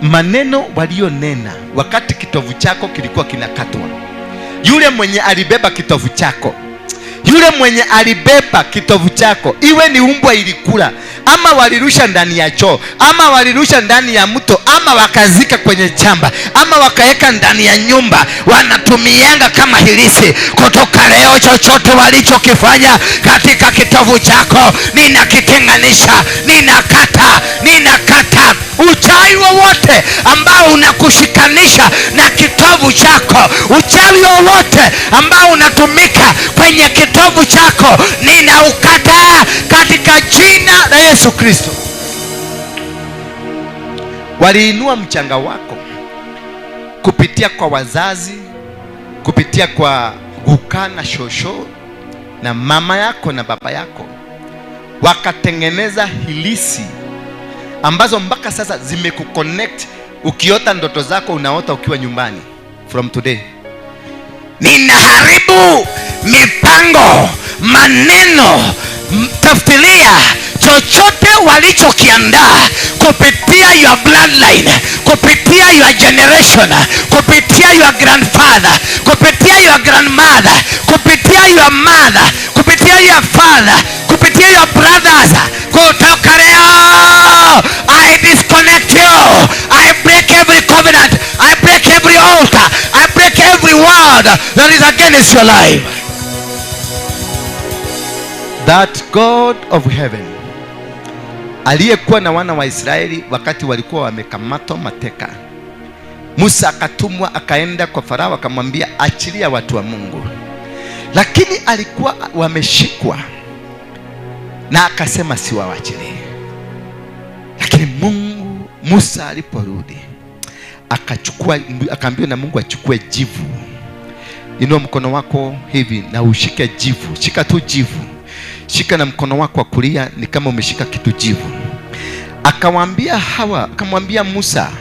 S1: Maneno walionena wakati kitovu chako kilikuwa kinakatwa, yule mwenye alibeba kitovu chako, yule mwenye alibeba kitovu chako, iwe ni umbwa ilikula, ama walirusha ndani ya choo, ama walirusha ndani ya mto, ama wakazika kwenye chamba, ama wakaeka ndani ya nyumba, wanatumianga kama hilisi. Kutoka leo, chochote walichokifanya katika kitovu chako, ninakitenganisha, ninakata, ninakata. Uchawi wowote ambao unakushikanisha na kitovu chako, uchawi wowote ambao unatumika kwenye kitovu chako, ninaukata katika jina la Yesu Kristo. Waliinua mchanga wako kupitia kwa wazazi, kupitia kwa guka na shosho na mama yako na baba yako, wakatengeneza hilisi ambazo mpaka sasa zimekuconnect. Ukiota ndoto zako unaota ukiwa nyumbani. From today,
S2: ninaharibu mipango, maneno, taftilia, chochote walichokiandaa kupitia your bloodline, kupitia your generation, kupitia your grandfather, kupitia your grandmother, kupitia your mother, kupitia your father, kupitia your brothers. Kutoka leo, I disconnect you. I break every covenant. I break every altar. I break every word that is against your life.
S1: That God of heaven aliyekuwa na wana wa Israeli wakati walikuwa wamekamatwa mateka, Musa akatumwa akaenda kwa Farao akamwambia achilia watu wa Mungu, lakini alikuwa wameshikwa na akasema siwaachilie. Lakini Mungu, Musa aliporudi akachukua, akaambiwa na Mungu achukue jivu. Inua mkono wako hivi na ushike jivu, shika tu jivu, shika na mkono wako wa kulia ni kama umeshika kitu jivu. Akamwambia Hawa, akamwambia Musa,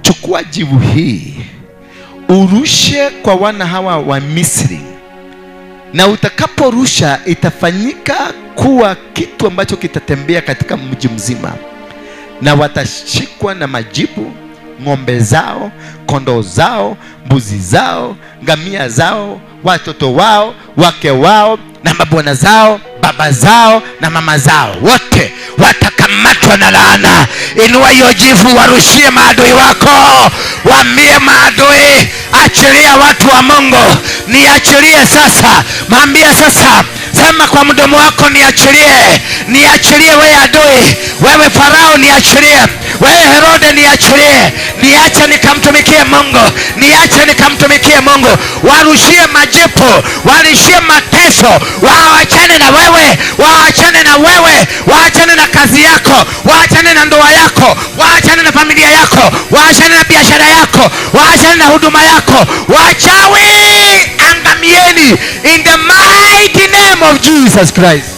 S1: chukua jivu hii urushe kwa wana hawa wa Misri, na utakaporusha itafanyika kuwa kitu ambacho kitatembea katika mji mzima, na watashikwa na majibu, ng'ombe zao, kondoo zao, mbuzi zao, ngamia zao, watoto wao, wake wao na mabwana zao, baba zao na mama zao, wote
S2: watakamatwa na laana. Inua hiyo jivu, warushie maadui wako, waambie maadui, achilia watu wa Mungu, niachilie sasa. Mwambie sasa, sema kwa mdomo wako, niachilie, niachilie wewe adui, wewe Farao niachilie, wewe Herode niachilie, niache nikamtumikie Mungu, niache nikamtumikie Mungu. Warushie majipu, warushie mateso, waachane na wewe, waachane na wewe, waachane na kazi yako, waachane na ndoa yako, waachane na familia yako, waachane na biashara yako, waachane na huduma yako. Wachawi angamieni in the mighty name of Jesus Christ.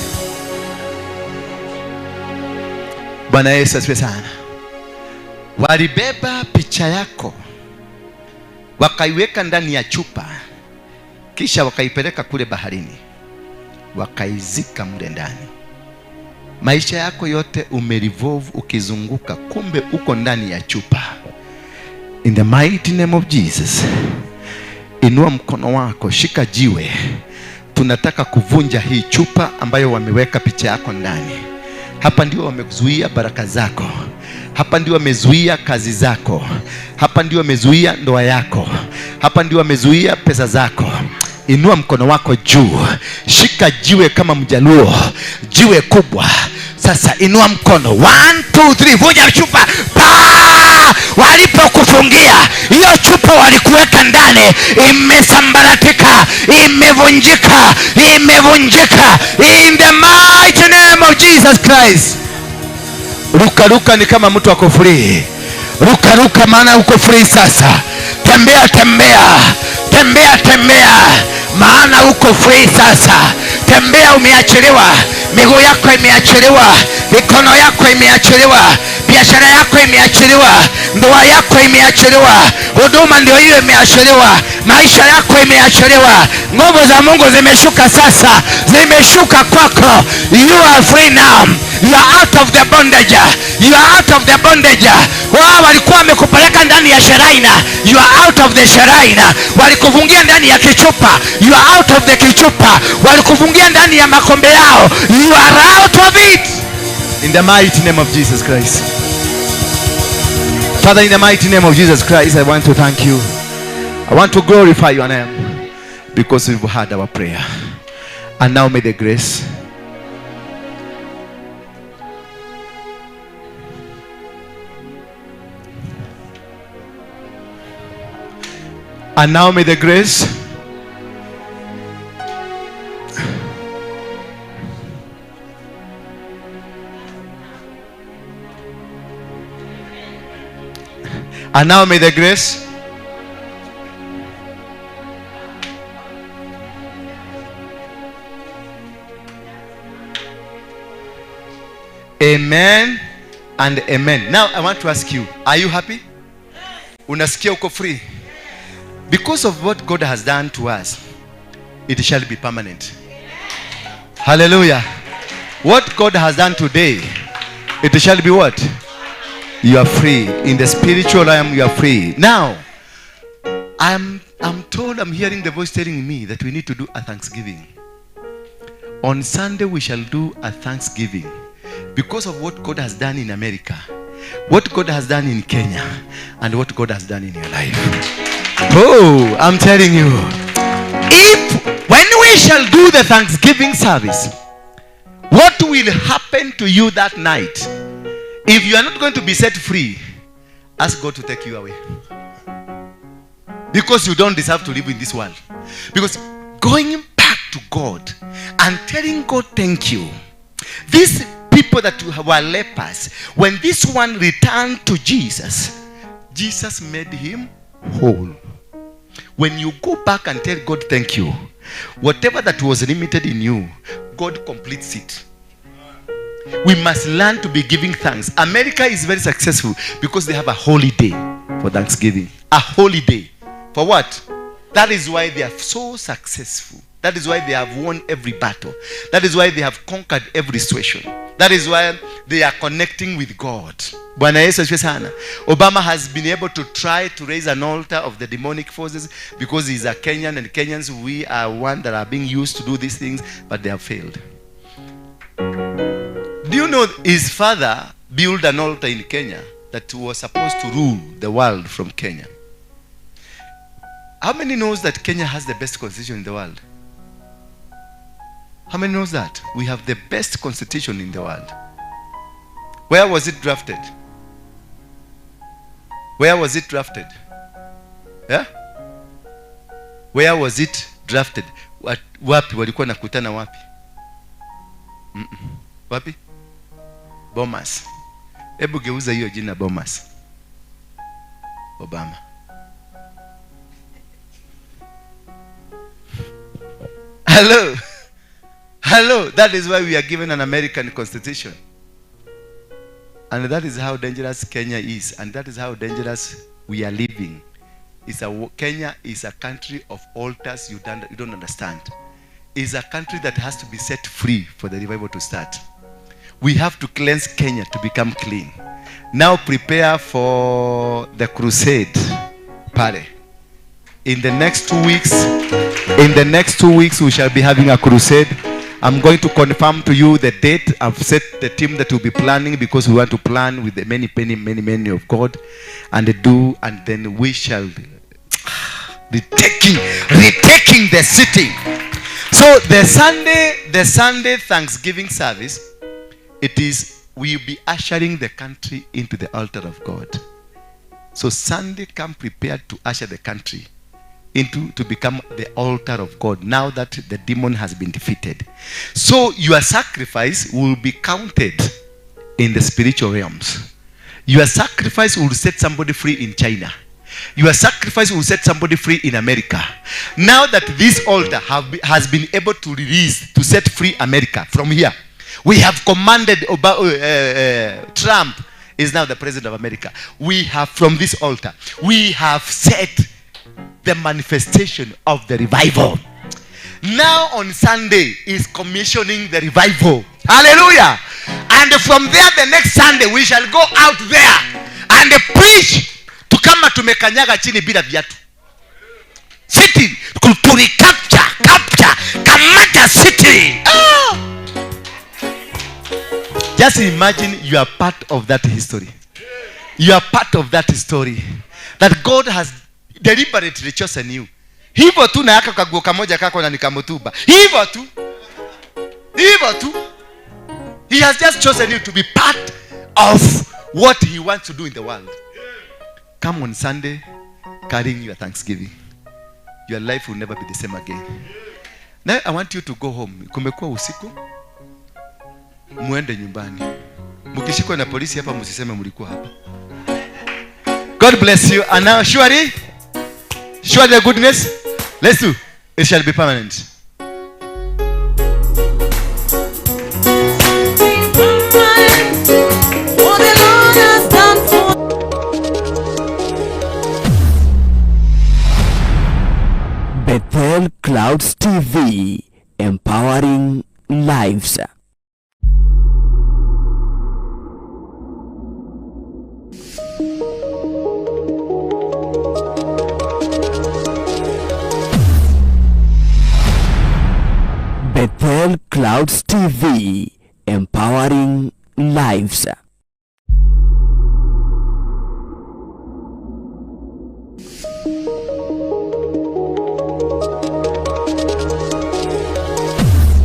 S1: Bwana Yesu asifiwe sana. Walibeba picha yako wakaiweka ndani ya chupa, kisha wakaipeleka kule baharini, wakaizika mle ndani. Maisha yako yote umerevolve ukizunguka, kumbe uko ndani ya chupa. In the mighty name of Jesus, inua mkono wako, shika jiwe. Tunataka kuvunja hii chupa ambayo wameweka picha yako ndani. Hapa ndio wamezuia baraka zako, hapa ndio wamezuia kazi zako, hapa ndio wamezuia ndoa yako, hapa ndio wamezuia pesa zako. Inua mkono wako juu, shika jiwe kama Mjaluo, jiwe kubwa.
S2: Sasa inua mkono, 1 2 3, vunja chupa. Pa! Walipokufungia hiyo chupa walikuweka ndani, imesambaratika, imevunjika, imevunjika in the mighty name of Jesus Christ.
S1: Ruka ruka ni kama mtu ako free.
S2: Ruka ruka, maana uko free sasa. Tembea tembea, tembea tembea, maana uko free sasa. Tembea, umeachiliwa, miguu yako imeachiliwa, mikono yako imeachiliwa, biashara yako imeachiliwa, ndoa yako imeachiliwa, huduma ndio hiyo imeachiliwa, maisha yako imeachiliwa. Nguvu za Mungu zimeshuka sasa, zimeshuka kwako. You are free now. You are out of the bondage. You are out of the bondage. Wao walikuwa wamekupeleka ndani ya sheraina. You are out of the sheraina. Walikufungia ndani ya kichupa. You are out of the kichupa. Walikufungia ndani ya makombe yao. You are out of it.
S1: In the mighty name of Jesus Christ. Father, in the mighty name of Jesus Christ, I want to thank you. I want to glorify your name because you've heard our prayer. And now may the grace And now may the grace And now may the grace Amen and amen. Now I want to ask you, are you happy? Unasikia uko free? Because of what God has done to us, it shall be permanent. Hallelujah. What God has done today, it shall be what? You are free. In the spiritual realm, you are free. Now, I'm told, I'm hearing the voice telling me that we need to do a thanksgiving. On Sunday, we shall do a thanksgiving. Because of what God has done in America, what God has done in Kenya, and what God has done in your life. Oh, I'm telling you, if when we shall do the thanksgiving service, what will happen to you that night? If you are not going to be set free, ask God to take you away. Because you don't deserve to live in this world. Because going back to God and telling God thank you, these people that were lepers, when this one returned to Jesus, Jesus made him whole. When you go back and tell God thank you, whatever that was limited in you, God completes it. We must learn to be giving thanks. America is very successful because they have a holiday for Thanksgiving. A holiday. For what? That is why they are so successful. That is why they have won every battle. That is why they have conquered every situation. That is why they are connecting with God. Bwana Yesu asifiwe sana. Obama has been able to try to raise an altar of the demonic forces because he's a Kenyan, and Kenyans, we are one that are being used to do these things, but they have failed. Do you know his father built an altar in Kenya that was supposed to rule the world from Kenya? How many knows that Kenya has the best constitution in the world? How many knows that? We have the best constitution in the world. Where was it drafted? Where was it drafted? Yeah? Where was it drafted? Wapi walikuwa nakutana wapi? Wapi? Bomas. Hebu geuza hiyo jina Bomas. Obama. Hello. Hello. That is why we are given an American constitution. And that is how dangerous Kenya is. And that is how dangerous we are living. Kenya is a country of altars you don't understand. It's a country that has to be set free for the revival to start. We have to cleanse Kenya to become clean. Now prepare for the crusade party. In the next 2 weeks, in the next 2 weeks, we shall be having a crusade. I'm going to confirm to you the date. I've set the team that will be planning, because we want to plan with the many, many, many, many of God, and do, and then we shall retaking the city. So the Sunday Thanksgiving service, it is, we will be ushering the country into the altar of God. So Sunday, come prepared to usher the country into to become the altar of God, now that the demon has been defeated. So your sacrifice will be counted in the spiritual realms. Your sacrifice will set somebody free in China. Your sacrifice will set somebody free in America. Now that this altar has been able to release, to set free America from here, we have commanded Trump is now the president of America. We have, from this altar, we have set the manifestation of the revival. Now on Sunday is commissioning the revival. Hallelujah. And from there, the next Sunday, we shall go out there and preach to kama tumekanyaga chini bila viatu. City, to recapture, capture, kamata city. Ah! Just imagine you are part of that history. You are part of that story. That God has deliberately chosen you. Hivyo tu na yaka kaguo kamoja kako na nikamutuba. Hivyo tu. Hivyo tu. He has just chosen you to be part of what he wants to do in the world. Come on Sunday carrying your thanksgiving. Your life will never be the same again. Now I want you to go home. Kumekuwa usiku. Muende nyumbani. Mkishikwa na polisi hapa msiseme mlikuwa hapa. God bless you. And now surely the goodness, let's do. It shall be permanent.
S3: Bethel Clouds TV, empowering lives. Bethel Clouds TV, empowering lives.